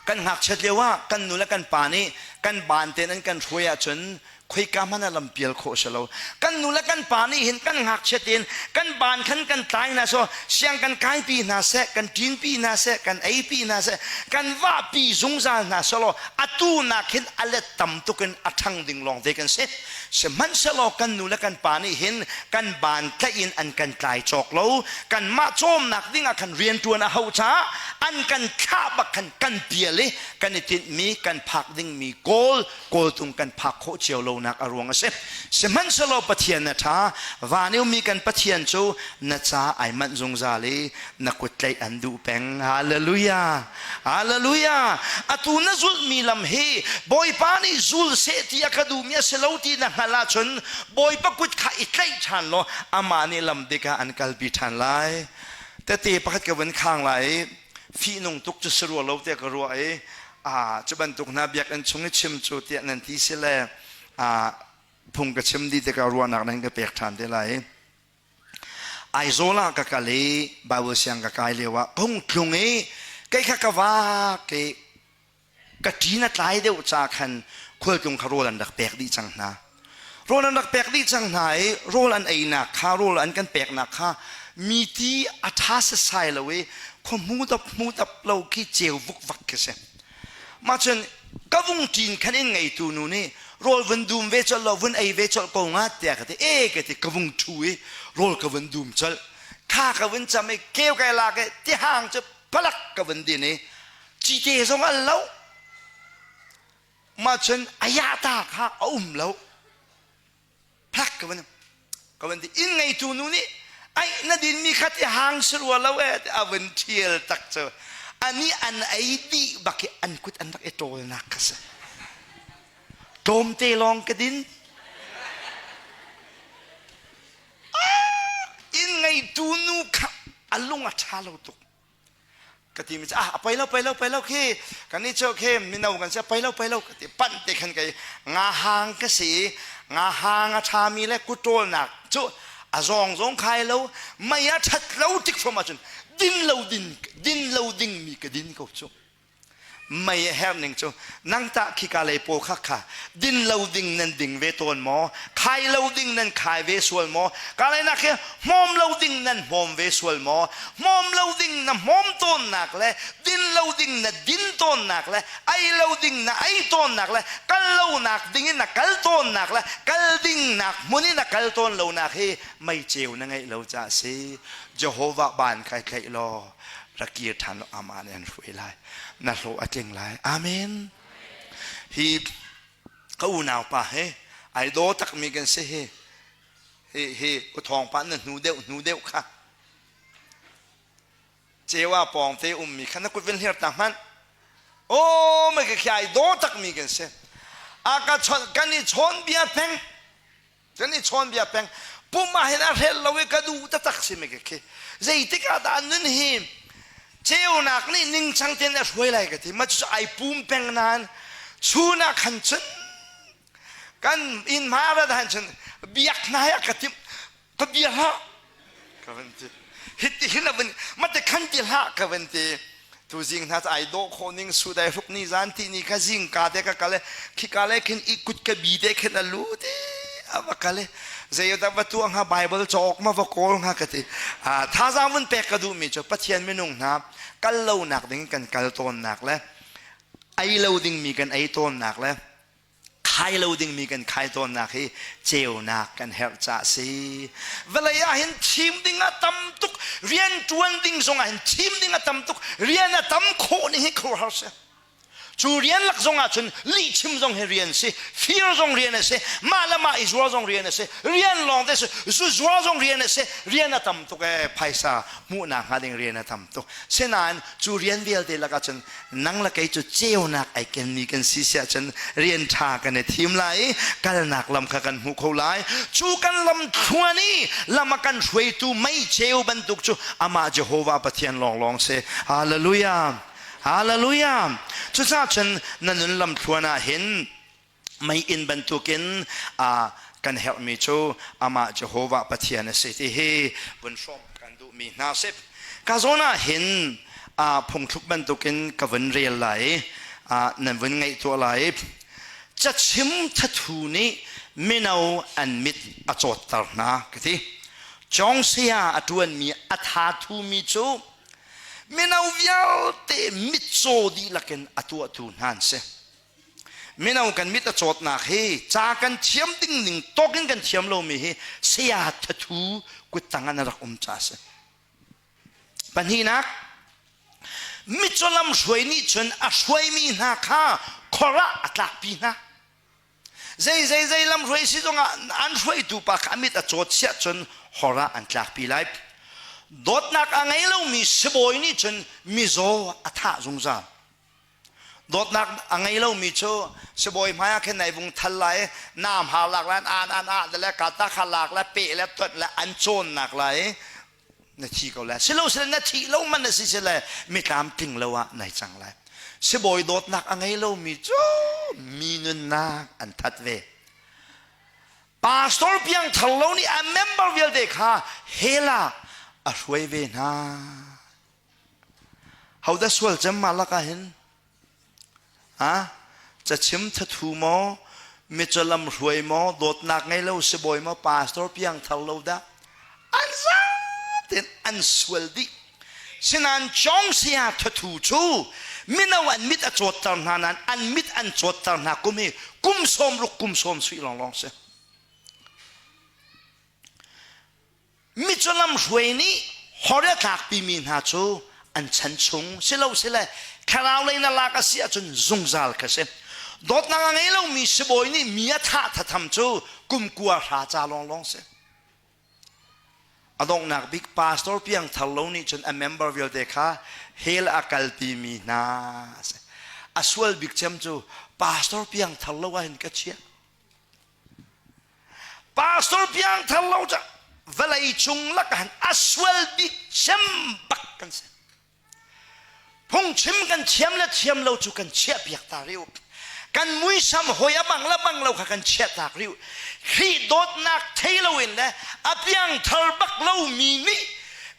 Kan ngakchiat lio ah kan nu le kan pa nih kan ban tein an kan hruai ahcun khoika hmanh ah lampial khawh si lo. Kan nu le kan pa nih hin kan ngakchia tein kan ban khan kan tlai hna so siang kan kaipi hna seh, kan ṭinpi hna seh, kan eipi hna seh, kan vahpi zungzal hna selaw atu nak hin a let tam tuk in a ṭhang ding lawng te kan si. Sihmanhsehlaw kan nu le kan pa nih hin kan ban tlaih in an kan tlai cawk lo. Kanmah cawmnak ding ah khan rianṭuan a hauh caah an kan thlah bak khan kan pial i kan i tinhmi kan phak dingmi goal kawltung kan phak khawh cio lonak a ruang a si. Sihmanhsehlaw Pathian na ṭha, van i ummi kan Pathian cu na ca ai manh zungzal i na kut tlaih an duh peng. Hallelujah! Hallelujah! Atu na zulhmi lam hi Bawipa nih zul seh ti a ka duhmi a si lo ti na hngalh ahcun Bawipa kut kha i tlaih ṭhan law amah nih lam dik ah an kalpi ṭhan lai. Tete pakhat ka vun khang lai i fihnung tuk cu si rua lo tiah ka ruah i cu bantuk hna biakinn chung i chim cu tiah nan ti si le phung ka chim dih tikah ruahnak nan ka pek ṭhan te lai. Aizawl ah ka kal i Bible siang ka kai lio ah ka hung tlung i kei kha ka vak i ka ṭin a tlai deuh ca khan khualtlung kha rawl an rak pek dih cang hna. Rawl an rak pek dih cang hna i rawl an einak kha rawl an kan peknak kha mi ti a ṭha sasai lo i khua hmu dap hmu dap lo khi ceu vukvak khi si. Mah cun ka vung ṭin khan in ngeitu nu nih rawl vun dum ve colh law vun ei ve colh ko nga tiah ka ti. E ka ti ka vung ṭhu i rawl ka vun dum colh. Kha ka vun cam i keu kai lak i tihang cu palak ka vun din i cite zong al lo. Mah cun a yahta kha a um lo. Plak ka van ka van ti inn ngeitu nu nih ai na dinmi kha ti hang si rua lo e a vun ṭhial tak cu ani an ei dih bak i an kut an rak i ṭawlnak kha si tlawmte lawng ka din inn ngeitu nu kha a lung a ṭha lo tuk Ka ti mi cu ah a pei lo pei lo pei lo khi kan i cu khi mino kan si a pei lo pei lo ka ti panh te khan kei nga hang ka si i nga hang a ṭhami le kutṭawlnak cu a zawng zong khai lo mei a ṭhat lo tik hrom ahcun din lo din din lo ding mi ka din ko cu. Mei a herh ning cu nang tah khika lei pawl kha kha din lo ding nan ding ve tawn maw? Khai lo ding nan khai ve sual maw? Ka lei nak hi hmawm lo ding nan hmawm ve sual maw? Hmawm lo ding na hmawm tawnnak le din lo ding na din tawnnak le ei lo ding na ei tawnnak le kal lonak ding in na kal tawnnak le kal ding nak hmun in na kal tawn lonak hi mei ceu na ngeih lo caah si. Jehovah ban kai tlaih law rak kir ṭhan law amah nih an hruai lai na hlawh a tling lai amen hi ka unau pa he ai daw takmi kan si hi hi hi uthawng pa na hnu deuh hnu deuh kha cewa pawng te ummi kha na kut vin hlir ta hmanh o mai ka khi ai daw takmi kan si a ka chon kan i chawn bia peng Kan i chawnbia peng. Pum ah hin a hrel lo i ka duh taktak si mi khi. Zeitik ah dah nun hi ceunak nih ningcang tein a hruai lai ka ti. Mah cu ai pum peng nain chun ah khan cun kan inn hma rat han cun biak hna hi a ka timh ka bia hlah ka van ti hiti hin a van mate khan ti hlah ka van ti tu zing hna ai dawh khawh ning su dai hruk ni zan ti ni ka zing ka te ka kale khika le khin i kut ka bi te khin a lu te a va kale zei da va tuah hnga bible cawk ma va kawl hnga ka ti a thazaang vun pek ka duh mi cu pathian minung hna kal lo nak ding kan kal tawn nak le ei lo ding mi kan ei tawn nak le Khai lo dingmi kan khai tawnnak hi ceunak kan herh caah si. Vawlei ah hin thim ding a tam tuk, rian ṭuan ding zong ah hin thim ding a tam tuk, rian a tam khawh ning hi khuaruahhar si. Cu rian lak zong ah cun lihchim zong hi rian si, fir zong rian a si, mah le mah i zuar zong rian a si, rian lawng te si, zu zuar zong rian a si, rian a tam tuk ee, phaisa hmuhnak hnga ding rian a tam tuk. Sinain cu rian vialte lakah cun nang le kei cu ceunak ai kenmi kan si siah cun rian ṭha kan i thim lai i kalnak lam kha kan hmu kho lai cu kan lam thluan i lam a kan hruaitu mei ceu bantuk cu amah Jehovah Pathian lawnglawng si hallelujah hallelujah cucaah cun na nun lam thluan ah hin meiinn bantukin kan herhmi cu amah Jehovah Pathian a si ti hi vun hrawmh kan duhmi hna si. Ka zawn ah hin phungthluk bantukin ka vun rel lai i nan vun ngaihtuah lai. Cachim thathu nih mino an mit a cawtter hna ka ti. Cawng saya a ṭuanmi a tha thumi cu mino vialte mitcaw dihlak in a tuahtu hna an si. Mino kan mit a cawtnak hi ca kan thiam ding ning tawk in kan thiam lomi hi saya thathu kuttang an rak um ca a si. Pahnihnak, mitcaw lam hruai nih cun a hruaimi hna kha khor ah a tlakpi hna. Zei zei zei lam hruai si zongah an hruaitu pa kha a mit a cawt siah cun hor ah an tlakpi lai. Dawtnak a ngei lomi sibawi nih cun mizaw a thah zungzal. Dawtnak a ngei lomi cu sibawi hmai ah khin nai vung thal lai naam har lak lai an an ah le kata kha lak le pe le tonh le an cawnnak lai na thi ko lai silo sile na thi lo man na si sile mitlam tling lo ah nai cang lai sibawi dawtnak a ngei lomi cu mi nunnak an that ve pastor piangthar lo nih a member vialte kha hell ah a hruai ve hna Hodah sual cem mah lakah hin? Ha? Cachim thathu maw? Mitcaw hruai maw? Dawtnak ngei lo sibawi maw? Pastor piangthar lo dah? An zaten an sual dih. Sinan Chong Sia thathu cu mino an mit a cawtter hna nain an mit an cawtter hna kum hi kum 60 kum sawm suih lawnglawng si. Micu lamhruai nih hor a tlakpimi hna cu an chan chung silo sile thlarau lei na lak a si ahcun zungzal kha si. Dawtnak a ngei lomi sibawi nih mi a thah thatham cu kum kua hra ca lawnglawng si. A donghnak bik pastor piangthar lo nih cun a member vialte kha hell a kalpimi hna a si. A sual bik cem cu pastor piangthar lo ah hin ka chiah. Pastor piangthar lo cu vawlei cung lakah a sual bik cem bak kan si. Phungchim kan thiam le thiam lo cu kan chiah piak ta rih u. Kan muisam hoi a bang le bang lo kha kan chiah tak rih u. Khrih dawtnak thei loin le a piangthar bak lomi nih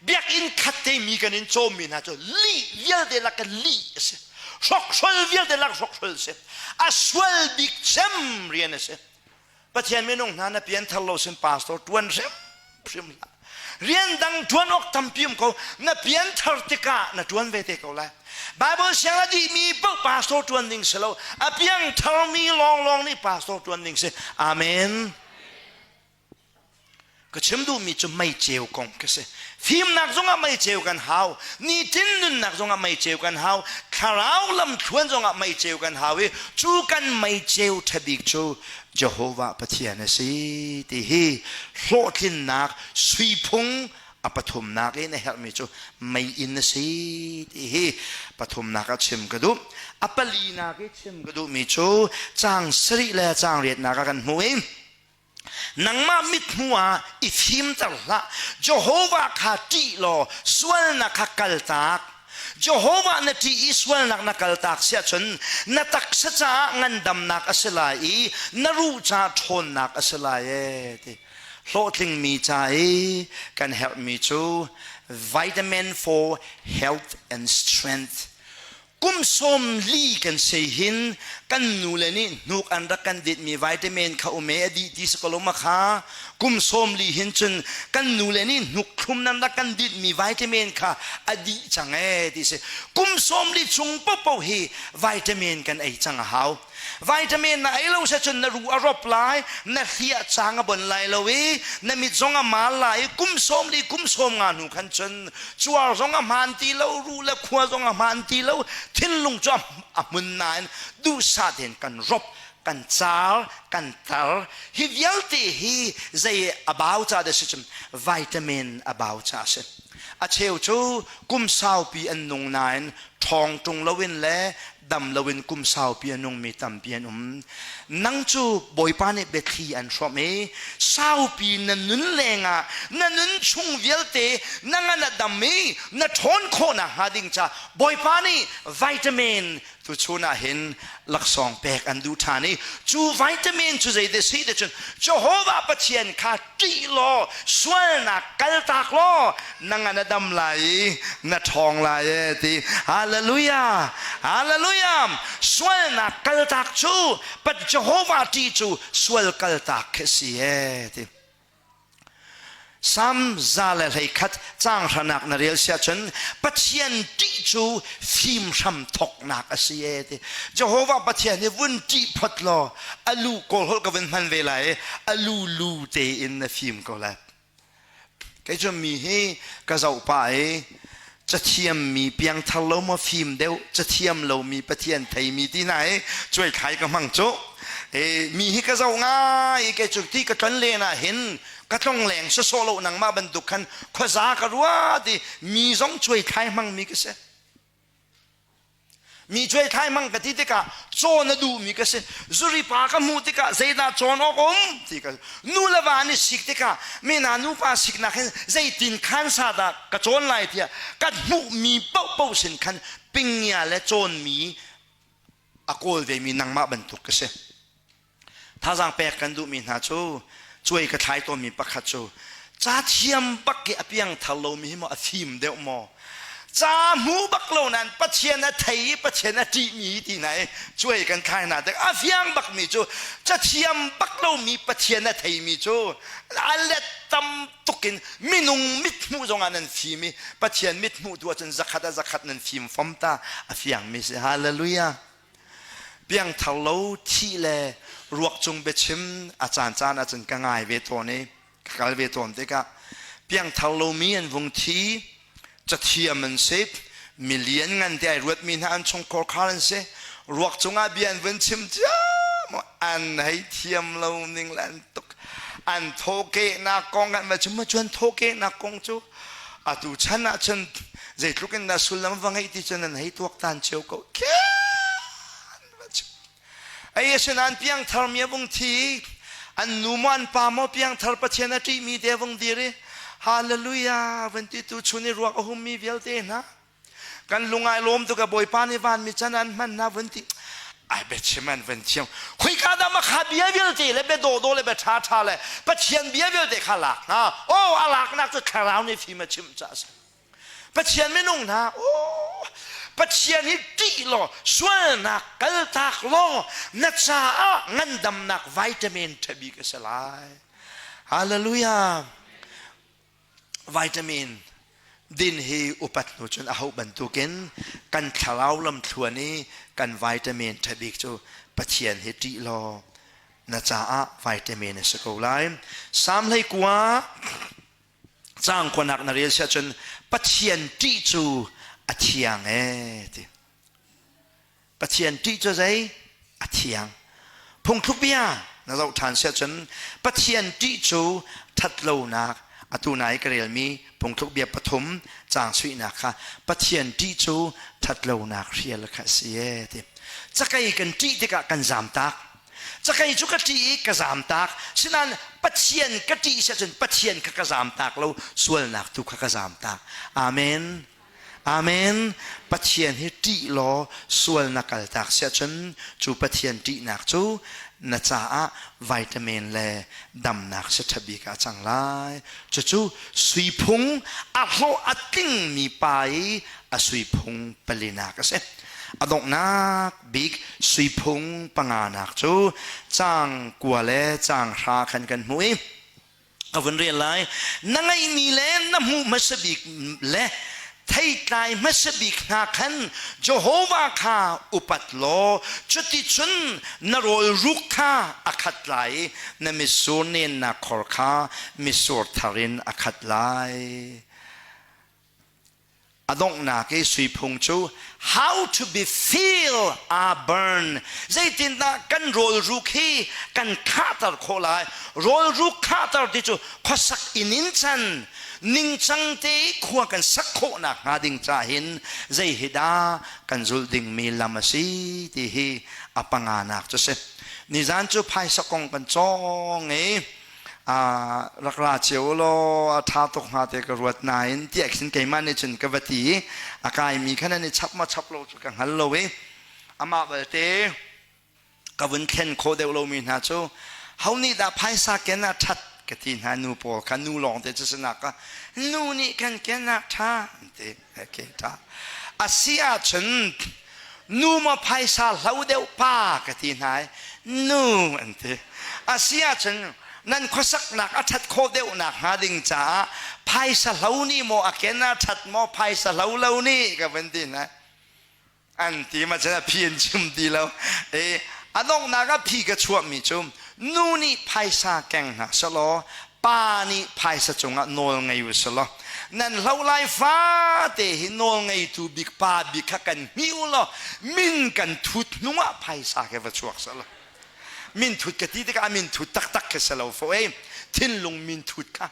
biakinn khat te mi kan in cawmmi hna cu lih vialte lak kan lih a si. Hrokhrol vialte lak hrokhrol a si. A sual bik cem rian a si. Pathian minung hna na pianthar lo sin pastor tuan hrim hrim hlah. Rian dang tuan awk tampi um ko. Na pianthar tikah na tuan ve te ko lai. Bible siang a dihmi paoh pastor tuan ding si lo. A piangtharmi lawnglawng nih pastor tuan ding si. Amen. Ka chim duhmi cu meiceu kong ka si. Fimnak zongah meiceu kan hau, nitin nunnak zongah meiceu kan hau, thlarau lamthluan zongah meiceu kan hau i cu kan meiceu ṭhabik cu Jehovah Pathian a si ti hi hlawhtlinnak suiphung a pathumnak in a herhmi cu meiinn a si ti hi pathumnak ah chim ka duh. A palinak i chim ka duhmi cu caang sarih le caang riatnak ah kan hmuh i Nangmah mithmuh ah i fimter hlah. Jehovah kha ṭih law sualnak kha kaltak. Jehovah na ṭih i sualnak na kaltak si ahcun na taksa caah ngandamnak a si lai i na ruh caah ṭhawnnak a si lai ee ti. Hlawhtlingmi ca i kan herhmi cu vitamin for health and strength Kum 40 kan si hin kan nule nih hnuk an rak kan ditmi vitamin kha um e a dih ti si ko lo ma kha kum 40 hin cun kan nule nih hnuk thlum nan rak kan ditmi vitamin kha a dih cang e ti si kum 40 chung popo hi vitamin kan ei cang a hau Vitamin na ei lo se cun na ru a rop lai, na hliah cang a bon lai lo i na mit zong a mal lai i kum 40 kum 50 hnu khan cun cuar zong a hmaan ti lo, ru le khua zong a hmaan ti lo, thinlung cu a hmun nain duhsah tein kan rop, kan car, kan tar. Hi vialte hi zei a bau ca dah si cun vitamin a bau ca a si. A cheu cu kum saupi an nung nain ṭhawng ṭung loin le dam loin kum saupi a nungmi tampi an um. Nang cu Bawipa nih biathli an hrawmh i saupi na nun lengah na nun chung vialte na ngan a dam i na ṭhawn khawhnak hnga ding ca Bawipa nih vitamin tuchun ah hin laksawng pek an duh ṭhan i cu vitamin cu zei si ti cun Jehovah Pathian kha ṭih law sualnak kaltak law na ngan a dam lai i na ṭhawng lai e ti hallelujah hallelujah sualnak kaltak cu pat Jehovah ṭih cu sual kaltak khi si e ti Sam 121 caang hranak na rel siah cun Pathian ṭih cu fim hram thawknak a si e ti Jehovah Pathian hi vun ṭih phot law a lu kawl holh ka vun hman ve lai i a lu lu tein na fim ko lai kei cu mi hi ka zoh pah i cathiam mi piangthar lo maw fim deuh cathiam lo mi Pathian thei mi ti hna hi cuai thlai ka hmang cu e mi hi ka zoh ngai kei cu ti ka tlon len ah hin ka tlong leng sawsawh lo nangmah bantuk khan khuaza ka ruat i mi zong cuai thlai hmang mi ka si Mi cuaithlai hmang ka ti tikah cawn a duhmi ka si. Zuri pa ka hmuh tikah zeidah cawn awk um ti ka nu le va an i sik tikah mi hna nupa siknak hin zeitin khan sa dah ka cawn lai tiah kan hmuhmi paohpaoh sin khan pingia le cawnmi a kawl vemi nangmah bantuk ka si. Thazaang pek kan duhmi hna cu cuai ka thlai tawnmi pakhat cu ca thiam bak i a piangthar lomi hi maw a fim deuh maw? Ca hmu bak lo nain Pathian a thei i Pathian a ṭihmi ti hna i cuai kan thlai hna tik a fiang bakmi cu cathiam bak lomi Pathian a theimi cu a let tam tuk in minung mithmuh zongah nan fim i Pathian mithmuh tu ahcun zakhat a zakhat nan fim fom ta a fiangmi si. Hallelujah. Piangthar lo thih le ruak cung biachim a caan caan ahcun ka ngai ve tawn i ka kal ve tawn tikah piangthar lomi an vung thi cathiam an si milian ngan te ai ruatmi hna an chungkhar khar an si ruak cungah bia an vun chim ciam an hei thiam lo ning le an tuk an thawkehnak kong kan va chim ma chuan thawkehnak kong cu atu chan ah cun zeitluk in dah sullam va ngeih ti cun an hei tuaktan cio ko Ei asinain piangthar mi a vung thi an nu maw an pa maw piangthar Pathian a ṭihmi te a vung dir i hallelujah van ti tu chun i ruak a hummi vialte hna kan lungai lawm tuk a Bawipa nih vanmi chan an hman hna vun ti ai biachim an van thiam khoika dah ma kha bia vialte le bia dawdawh le bia ṭha ṭha le Pathian bia vialte kha lak hna oh a laknak cu thlarau nih fim a chimh caah a si Pathian minung hna aw Pathian hi ṭih law sualnak kaltak law na caah ngandamnak vitamin ṭha bik a si lai. Hallelujah. Vitamin din hi upat hnu cun a hoh bantukin kan thlarau lam thluan i kan vitamin ṭha bik cu Pathian hi ṭih law na caah vitamin a si ko lai. Salm 19 Caang kuanak na rel siah cun Pathian ṭih cu a thiang ee ti. Pathian ṭih cu zei? A thiang. Phungthluk bia na zoh ṭhan siah cun Pathian ṭih cu ṭhatlonak atu nai ka relmi phungthluk bia pathum caang suihnak kha Pathian ṭih cu ṭhatlonak hrial kha a si ee ti. Cakei kan ṭih tikah kan zamtak. Cakei cu ka ṭih i ka zamtak. Sinain Pathian ka ṭih si ahcun Pathian kha ka zamtak lo, sualnak tu kha ka zamtak. Amen. Amen. Pathian hi ṭih law sual na kaltak si ahcun cu Pathian ṭihnak cu na caah vitamin le damnak si ṭha bik ah a cang lai. Cucu sui phung a hlawh a tlingmi pa i a sui phung palinak a si. A donghnak bik suiphung panganak cu caang kua le caang hra khan kan hmuh i ka vun rel lai. Na ngeihmi le na hmuh hmasa bik le theitlai hmasa bik hna khan Jehovah kha upat law cuticun na rawl ruk kha a khat lai i na mitsur nennak khor kha mitsur thar in a khat lai. A donghnak i suiphung cu how to be feel a burn zeitindah kan rawlruk hi kan khahter khawh lai rawlruk khahter ti cu khuasak in in chan ningcang te i khua kan sak khawhnak hnga ding ca hin zei hi dah kan zulh dingmi lam a si ti hi a panganak cu si nizan cu phaisa kong kan cawng i rak ra cio law a ṭha tuk hnga te ka ruat nain tiah khin keimah nih cun ka va ti i a kaimi khan an i chap ma chap lo cu ka hngal lo i amah belte ka vun thlen khawh deuh lomi hna cu ho nih dah phaisa ken ah ṭhat ka ti hna nu pawl kha nu lawng te cu sinak ka nu nih kan ken ah ṭha an ti okay ṭha a si ahcun nu maw phaisa hlo deuh pa ka ti hna i nu an ti a si ahcun nan khuasaknak a ṭhat khawh deuhnak hnga ding caah phaisa hlo nih maw a ken a ṭhat maw phaisa hlo lo nih ka van ti hna an ti ma cun a phi an chim ti lo e a donghnak ah phi ka chuahmi cu nu nih phaisa keng hna selaw pa nih phaisa cungah nawl ngei u selaw nan hlo lai fate hi nawl ngeitu bik pa bik kha kan hmi u law min kan thut hnungah phaisa ke va chuak selaw min thut ka ti tikah min thut taktak khi si lo fo ei thinlung min thut kha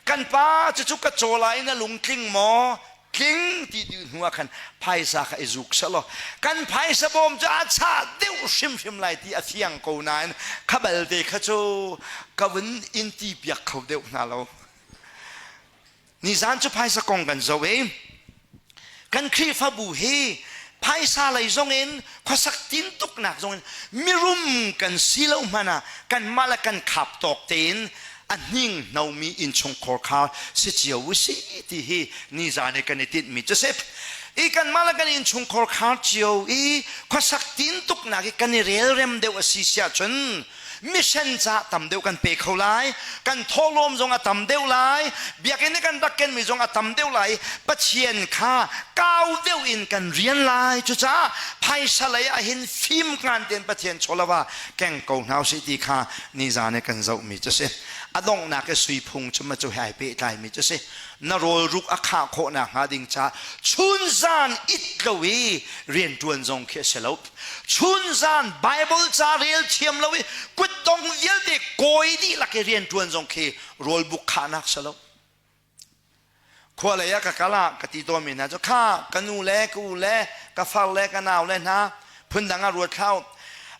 kan pa cucu ka caw lai na lungtling maw tling ti tu hnu ah khan phaisa kha i zuk selaw kan phaisa bawm cu a chah deuh hrimhrim lai ti a fiang ko nain kha balte kha cu ka vun in ti piak kho deuh hna lo nizan cu phaisa kong kan zoh i kan Khrihfabu hi phaisa lei zong in khuasak tintuknak zong in mirum kan si lo hmanh ah kanmah le kan khap tawk tein A hninghnomi innchungkhar kha si cio u si ti hi nizan i kan i tinhmi cu si. I kanmah le kan innchungkhar khar cio i khuasak tintuknak i kan i relrem deuh a si siah cun mission ca tam deuh kan pe kho lai, kan thawhlawm zong a tam deuh lai, biakinn i kan rak kenmi zong a tam deuh lai, Pathian kha kau deuh in kan rian lai. Cucaah phaisa lei ah hin fim ngan tein Pathian chawlava keng ko hna usih ti kha nizan i kan zohmi cu si. A donghnak i sui phung cu ma cu he ai pehtlaimi cu si. Na rawl ruk a khah khawh nakhnga ding ca chunzan it lo i rianṭuan zong khi a si lo. Chunzan Bible ca rel thiam lo i kutdong vialte kawi dihlak i rianṭuan zong khi rawlbuk khahnak si lo. Khua lei ah ka kal ah ka ti tawnmi hna cu kha ka nu le ka u le ka far le ka nau le hna phundang ah ruat hlah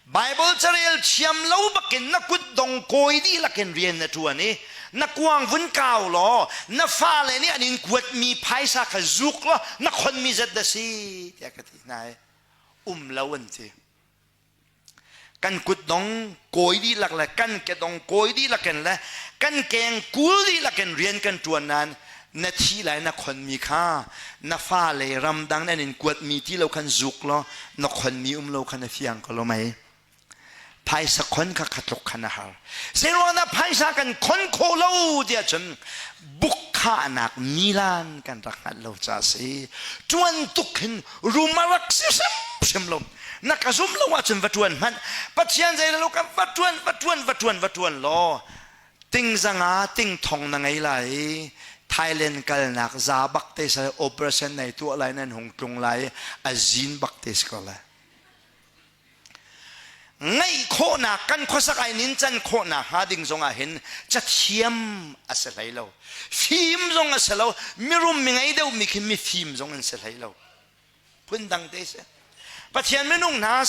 Bible carel thiam lo bakin na kutdong kawi dihlak in rian na ṭuan i na kuang vun kau law na fale nih an in kuatmi phaisa kha zuk law na khonmi zat dah si tiah ka ti hna i um lo an ti. Kan kutdong kawi dihlak le kan kedong kawi dihlak in le kan keng kul dihlak in rian kan ṭuan nain na thi lai na khonmi kha na fale ramdang nan in kuatmi ti lo khan zuk law na khonmi um lo kha na fiang ko lo mei. Phaisa khon kha khatluk khan a har. Zeiruangah phaisa kan khon khawh lo tiah cun bukkhahnak milan kan rak hngalh lo ca si. Ṭuan tuk hin rum a rak si hrimhrim lo. Na ka zum lo ahcun va ṭuan hmanh. Pathian zei lo kan va ṭuan va ṭuan va ṭuan va ṭuan law ting zanga ting thong na ngei lai i Thailand kalnak za bak te sa operation nei tuah lai nan hung tlung lai a zin bak te si ko lai. Ngaih khawhnak kan khuasak ai nin can khawhnak hnga ding zong ah hin cathiam a si hlei lo. Fim zong a si lo. Mirum mi ngei deuh mi khi mifim zong an si hlei lo. Phundang te si. Pathian minung hna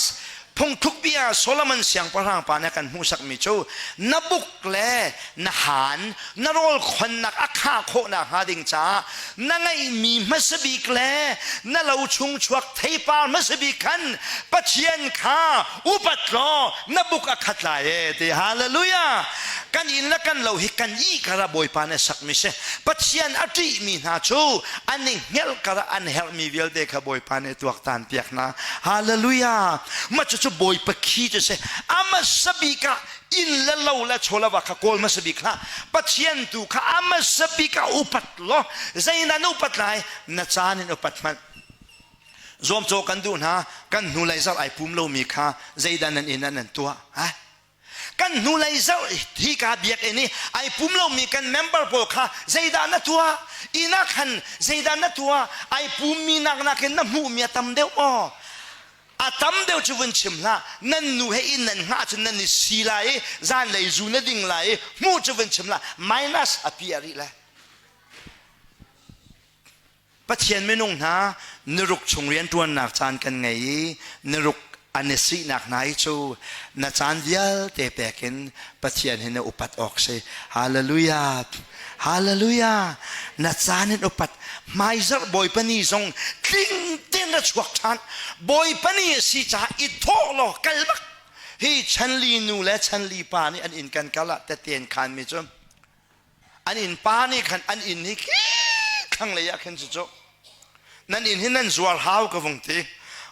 phungthluk bia Solomon siangpahrang pa nih a kan hmuhsakmi cu na buk le na haan na rawl khonnak a khah khawhnak hnga ding caah na ngeihmi hmasabik le na lo chung chuak theipar hmasabik khan Pathian kha upat law na buk a khat lai e ti hallelujah kan inn le kan lo hi kan i kara Bawipa nih a sakmi si Pathian a ṭihmi hna cu an i hngelh kara an herhmi vialte kha Bawipa nih tuaktan piak hna hallelujah mah cucu Bawipa khi cu si a hmasa bik ah inn le lo le chawlava kha kawl hmasa bik hlah Pathian tu kha a hmasa bik ah upat law zeidah na upat lai na caan in upat hmanh zuamcaw kan duh hna kan hnulei zarh ai pum lomi kha zeidah nan inn ah nan tuah ha kan hnulei zarh hi ka biakinn i ai pum lomi kan member pawl kha zeidah na tuah inn ah khan zeidah na tuah ai pummi nak nakin na hmuhmi a tam deuh maw a tam deuh cu vun chim hlah nan nu he inn nan hngah cun nan i si lai i zanlei zu na ding lai i hmuh cu vun chim hlah minus a pi a rih lai Pathian minung hna niruk chung rianṭuannak caan kan ngei i niruk an i sihnak hna hi cu na caan vialte pek in Pathian hi na upat awk si. Hallelujah! Hallelujah! Na caan in upat. Hmaizarh Bawipa ni zong tling tein ra chuak ṭhan. Bawipa ni a si caah i thawh law kal bak. Hi chanli nu le chanli pa nih an inn kan kal ah tete an khanmi cu an innpa nih khan an inn hi khi thlanglei ah khin cucu nan inn hi nan zuar hau ka vung ti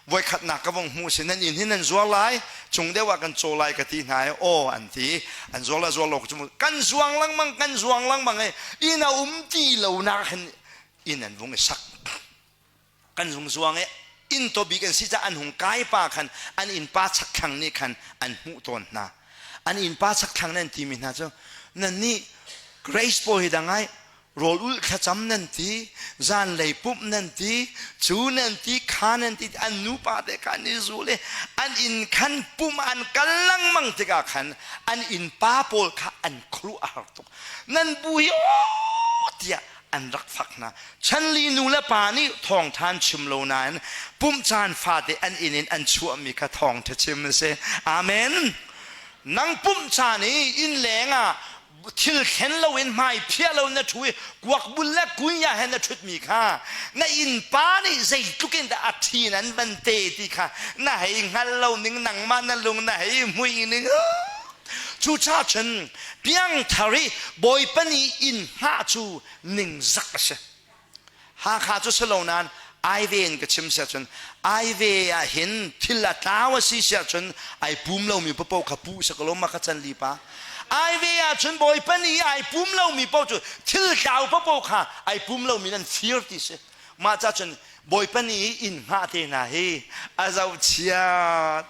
voikhatnak ka vung hmu si nan inn hi nan zuar lai cung deuh ah kan caw lai ka ti hna i aw an ti an zuar la zuar lo cu kan zuang lengmang kan zuang lengmang i inn a um ti lo nak hin inn an vung i sak kan zung zuang i inn tawbik an si caah an hung kai pa khan an innpa chakthlang nih khan an hmuh tawn hna an innpa chakthlang nan timi hna cu nan nih grace pawl hi dang ai rawl ulh thlacam nan ti zanlei pumh nan ti cu nan ti kha nan ti an nupa te kha an i zul i an inn khan pum an kal lengmang tikah khan an innpa pawl kha an khuaruah a har tuk nan bu hi aw tiah an rak fak hna. Chanli nu le pa nih thawngṭha an chim lo nain pumh caan fate an inn in an chuahmi kha thawngṭha chim a si. Amen. Nang pumh caan i inn leng ah thil thlen loin hmai phiah lo na ṭhu i kuak bul le kunya he na ṭhutmi kha na innpa nih zeitluk in dah a ṭhi nan van te ti kha na hei hngal lo ning nangmah na lung na hei hmui ning. Cucaah cun piangthar i Bawipa nih inn hngah cu ningzak a si. Hakha cu si lo nain Aive in ka chim siah cun Aive ah hin thil a tlau a si siah cun ai pum lomi paoh kha pu si ko lo ma ka can lipa. Aive ah cun Bawipa nih ai pum lomi paoh cu thil tlau paoh kha ai pum lomi nan fir ti si. Mah ca cun Bawipa nih inn hngah te hna hi a zohchia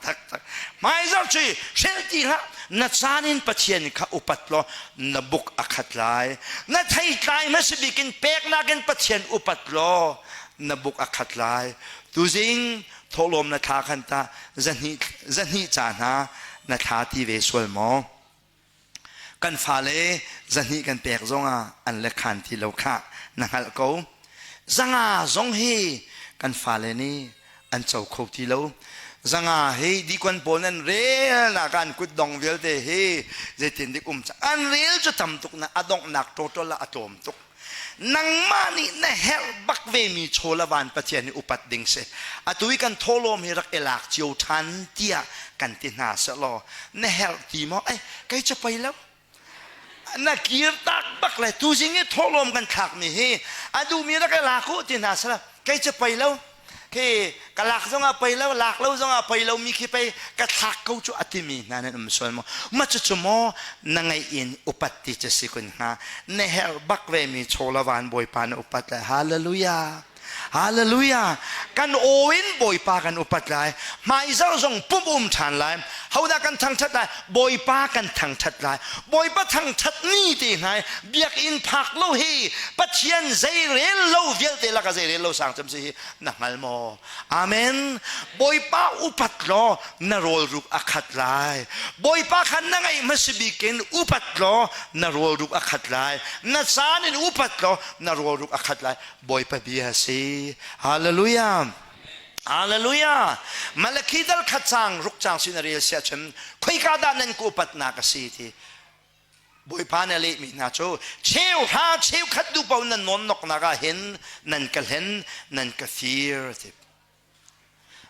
taktak. Hmaizarh cu hrelh ti hlah. Na caan in Pathian kha upat law na buk a khat lai. Na theitlai hmasa bik in peknak in Pathian upat law na buk a khat lai. Tuzing thawhlawm na thla khan ta zahnih zahnih ca hna na thla ti ve sual maw? Kan fale zahnih kan pek zongah an le khan ti lo khah na hngalh ko. Zanga zong hi kan fale nih an co kho ti lo. Zanga hi dikon pawl nan rel nak an kut dong vialte hi zeitin dik um cang. An rel cu tam tuk na a donghnak total ah a tlawm tuk. Nangmah nih na herh bak ve mi chaw le van Pathian hi upat ding si. Atu i kan thawhlawm hi rak i lak cio ṭhan tiah kan ti hna sehlaw na herh ti maw? Eh, kei cu pei lo. Na kir tak bak le tuzing i thawhlawm kan thlak mi hi a duhmi rak i lak u ti hna sehlaw kei cu pei lo. Khi ka lak zongah pei lo, lak lo zongah pei lo mi khi pei ka thlak ko cu a timi hna nan um sual maw? Ma cucu maw na ngaih in upat ti cu si kun hnga? Na herh bak ve mi chaw la van Bawipa na upat lai. Hallelujah. Hallelujah. Kan aw in Bawipa kan upat lai. Hmaizarh zong pumh um ṭhan lai. Hodah kan thangṭhat lai? Bawipa kan thangṭhat lai. Bawipa thangṭhat ni te hna biakinn phak lo hi Pathian zei rel lo vialte laka zei rel lo sang cem si hi na hngal maw? Amen. Bawipa upat law na rawlruk a khat lai. Bawipa khan na ngaih hmasa bik in upat law na rawlruk a khat lai. Na caan in upat law na rawlruk a khat lai. Bawipa bia si. Hallelujah. Hallelujah! Malakhi dal khat cang ruk cang sin a rel sia cun khoika dah nan ku upatnak a si ti Bawipa na lehmi hna cu cheu hra cheu khat du paoh nan nawn noknak ah hin nan ka hlen nan ka fir ti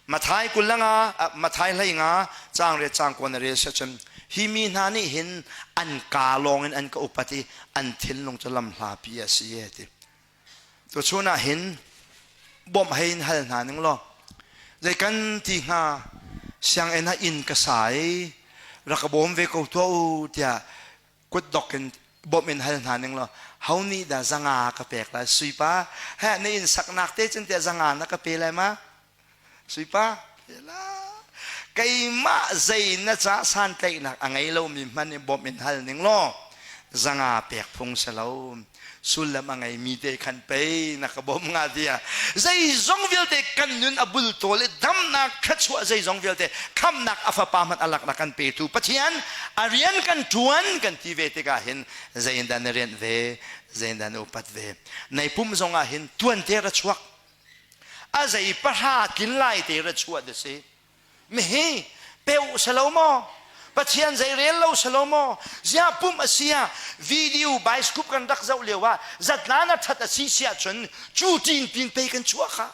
Mathai kulanga Mathai hlei nga cang re cang ko na rel sia cun hi mi hna nih hin an ka lawng in an ka upat i an thinlung cu lam hlapi a si ti Tuchun ah hin bawmh hei in hal hna ning law zei kan ti hnga sianginn ah inn ka sa i rak ka bawm ve ko tuah u tiah kutdok in bawmh in hal hna ning law ho nih dah zanga ka pek lai suipa he na inn saknak te cun tiah zanga na ka pe lai ma Suipa, keimah zei na ca santlaihnak a ngei lomi hmanh i bawmh in hal ning law zanga pek phung si lo sullam a ngeimi te khan pei na ka bawmh nga tiah zeizong vialte kan nun a bultawl i damnak thluachuah zeizong vialte khamnak a fapa hmanh a laknak kan petu Pathian a rian kan ṭuan kan ti ve tikah hin zeiindah na rianh ve zeiindah na upat ve nei pum zongah hin tuante ra chuak a zei pahra tlin lai te ra chuah da si mihi peu si lo maw Pathian zei rel lo si lo maw zia pumh a si ah video bioscope kan rak zoh lio ah zatlan a that a si si ahcun cu tin pin pei kan chuah kha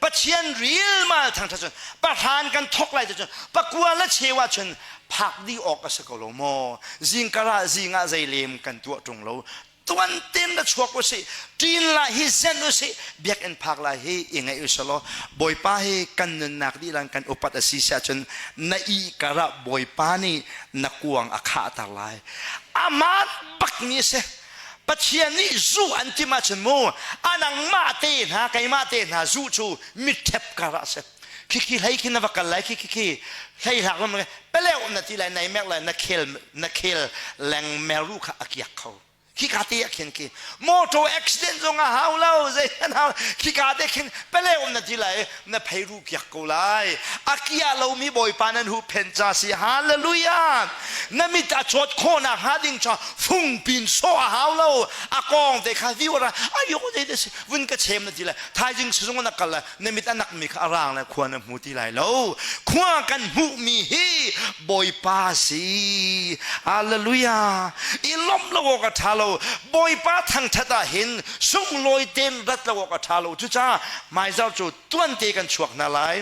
Pathian real mal thang cun pahran kan thok lai cun pakua la cheu ah cun phak di awk a si ko lo maw zingkara zingah zei lem kan tuah ṭung lo tuan ten na chuak usih ṭin lai hi zen usih biakinn phak lai hi i ngaih usih law bawipa hi kan nunnak dihlan kan upat a si siah cun na i karah bawipa nih na kuang a khahter lai aman bak mi a si Pathian nih zu an tim ahcun mu anangmah te hna keimah te hna zu cu mitṭhep kar ah a si khikhi hlei khi na va kal lai khi khi hlei hlak lam peleuh na ti lai nai mek lai na khel na khel leng meru kha a kiak kho khika te ah khin khi motor accident zong a hau lo zei an hau khika te khin peleuh na ti lai na pheiru kiak ko lai a kia lomi bawipa nan hu phen cha si hallelujah na mit a chawt khawhnak hnga ding cha fungpin sawh a hau lo a kong te kha viewer ayo te te si vun ka chem na ti lai thaizing sizung na kal lai na mit a nakmi kha a rang le khua na hmu ti lai lo khua kan hmuhmi hi bawipa si hallelujah i lawmh lo awk a ṭha lo bawipa thangṭhat ah hin sunglawi ten rat lo awk a ṭha lo cucaah hmaizarh cu tuante kan chuak hna lai.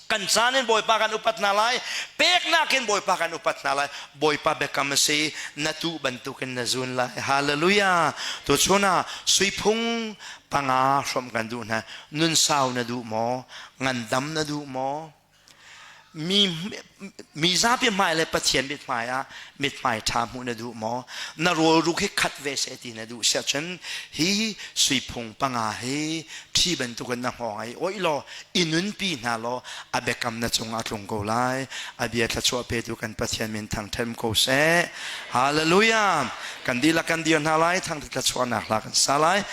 Kan caan in Bawipa kan upat hna lai, peknak in Bawipa kan upat hna lai. Bawipa biakam a si, na tuh bantukin na zun lai. Hallelujah. Tuchun ah suiphung panga hrawmh kan duh hna. Nun sau na duh maw? Ngandam na duh maw? Mi mi zapi hmai le Pathian mithmai ah mithmai ṭha hmuh na duh maw? Na rawlruk hi khat ve seh ti na duh siah cun hi suiphung panga hi ṭhi bantukin na hngawng ai oih law i nunpi hna law a biakam na cungah a tlung ko lai. A bia thluachuah petu kan Pathian min thangṭhat ko seh. Hallelujah! Kan dihlak kan dir hna lai, thangṭhat thluachuahnak hla kan sa lai.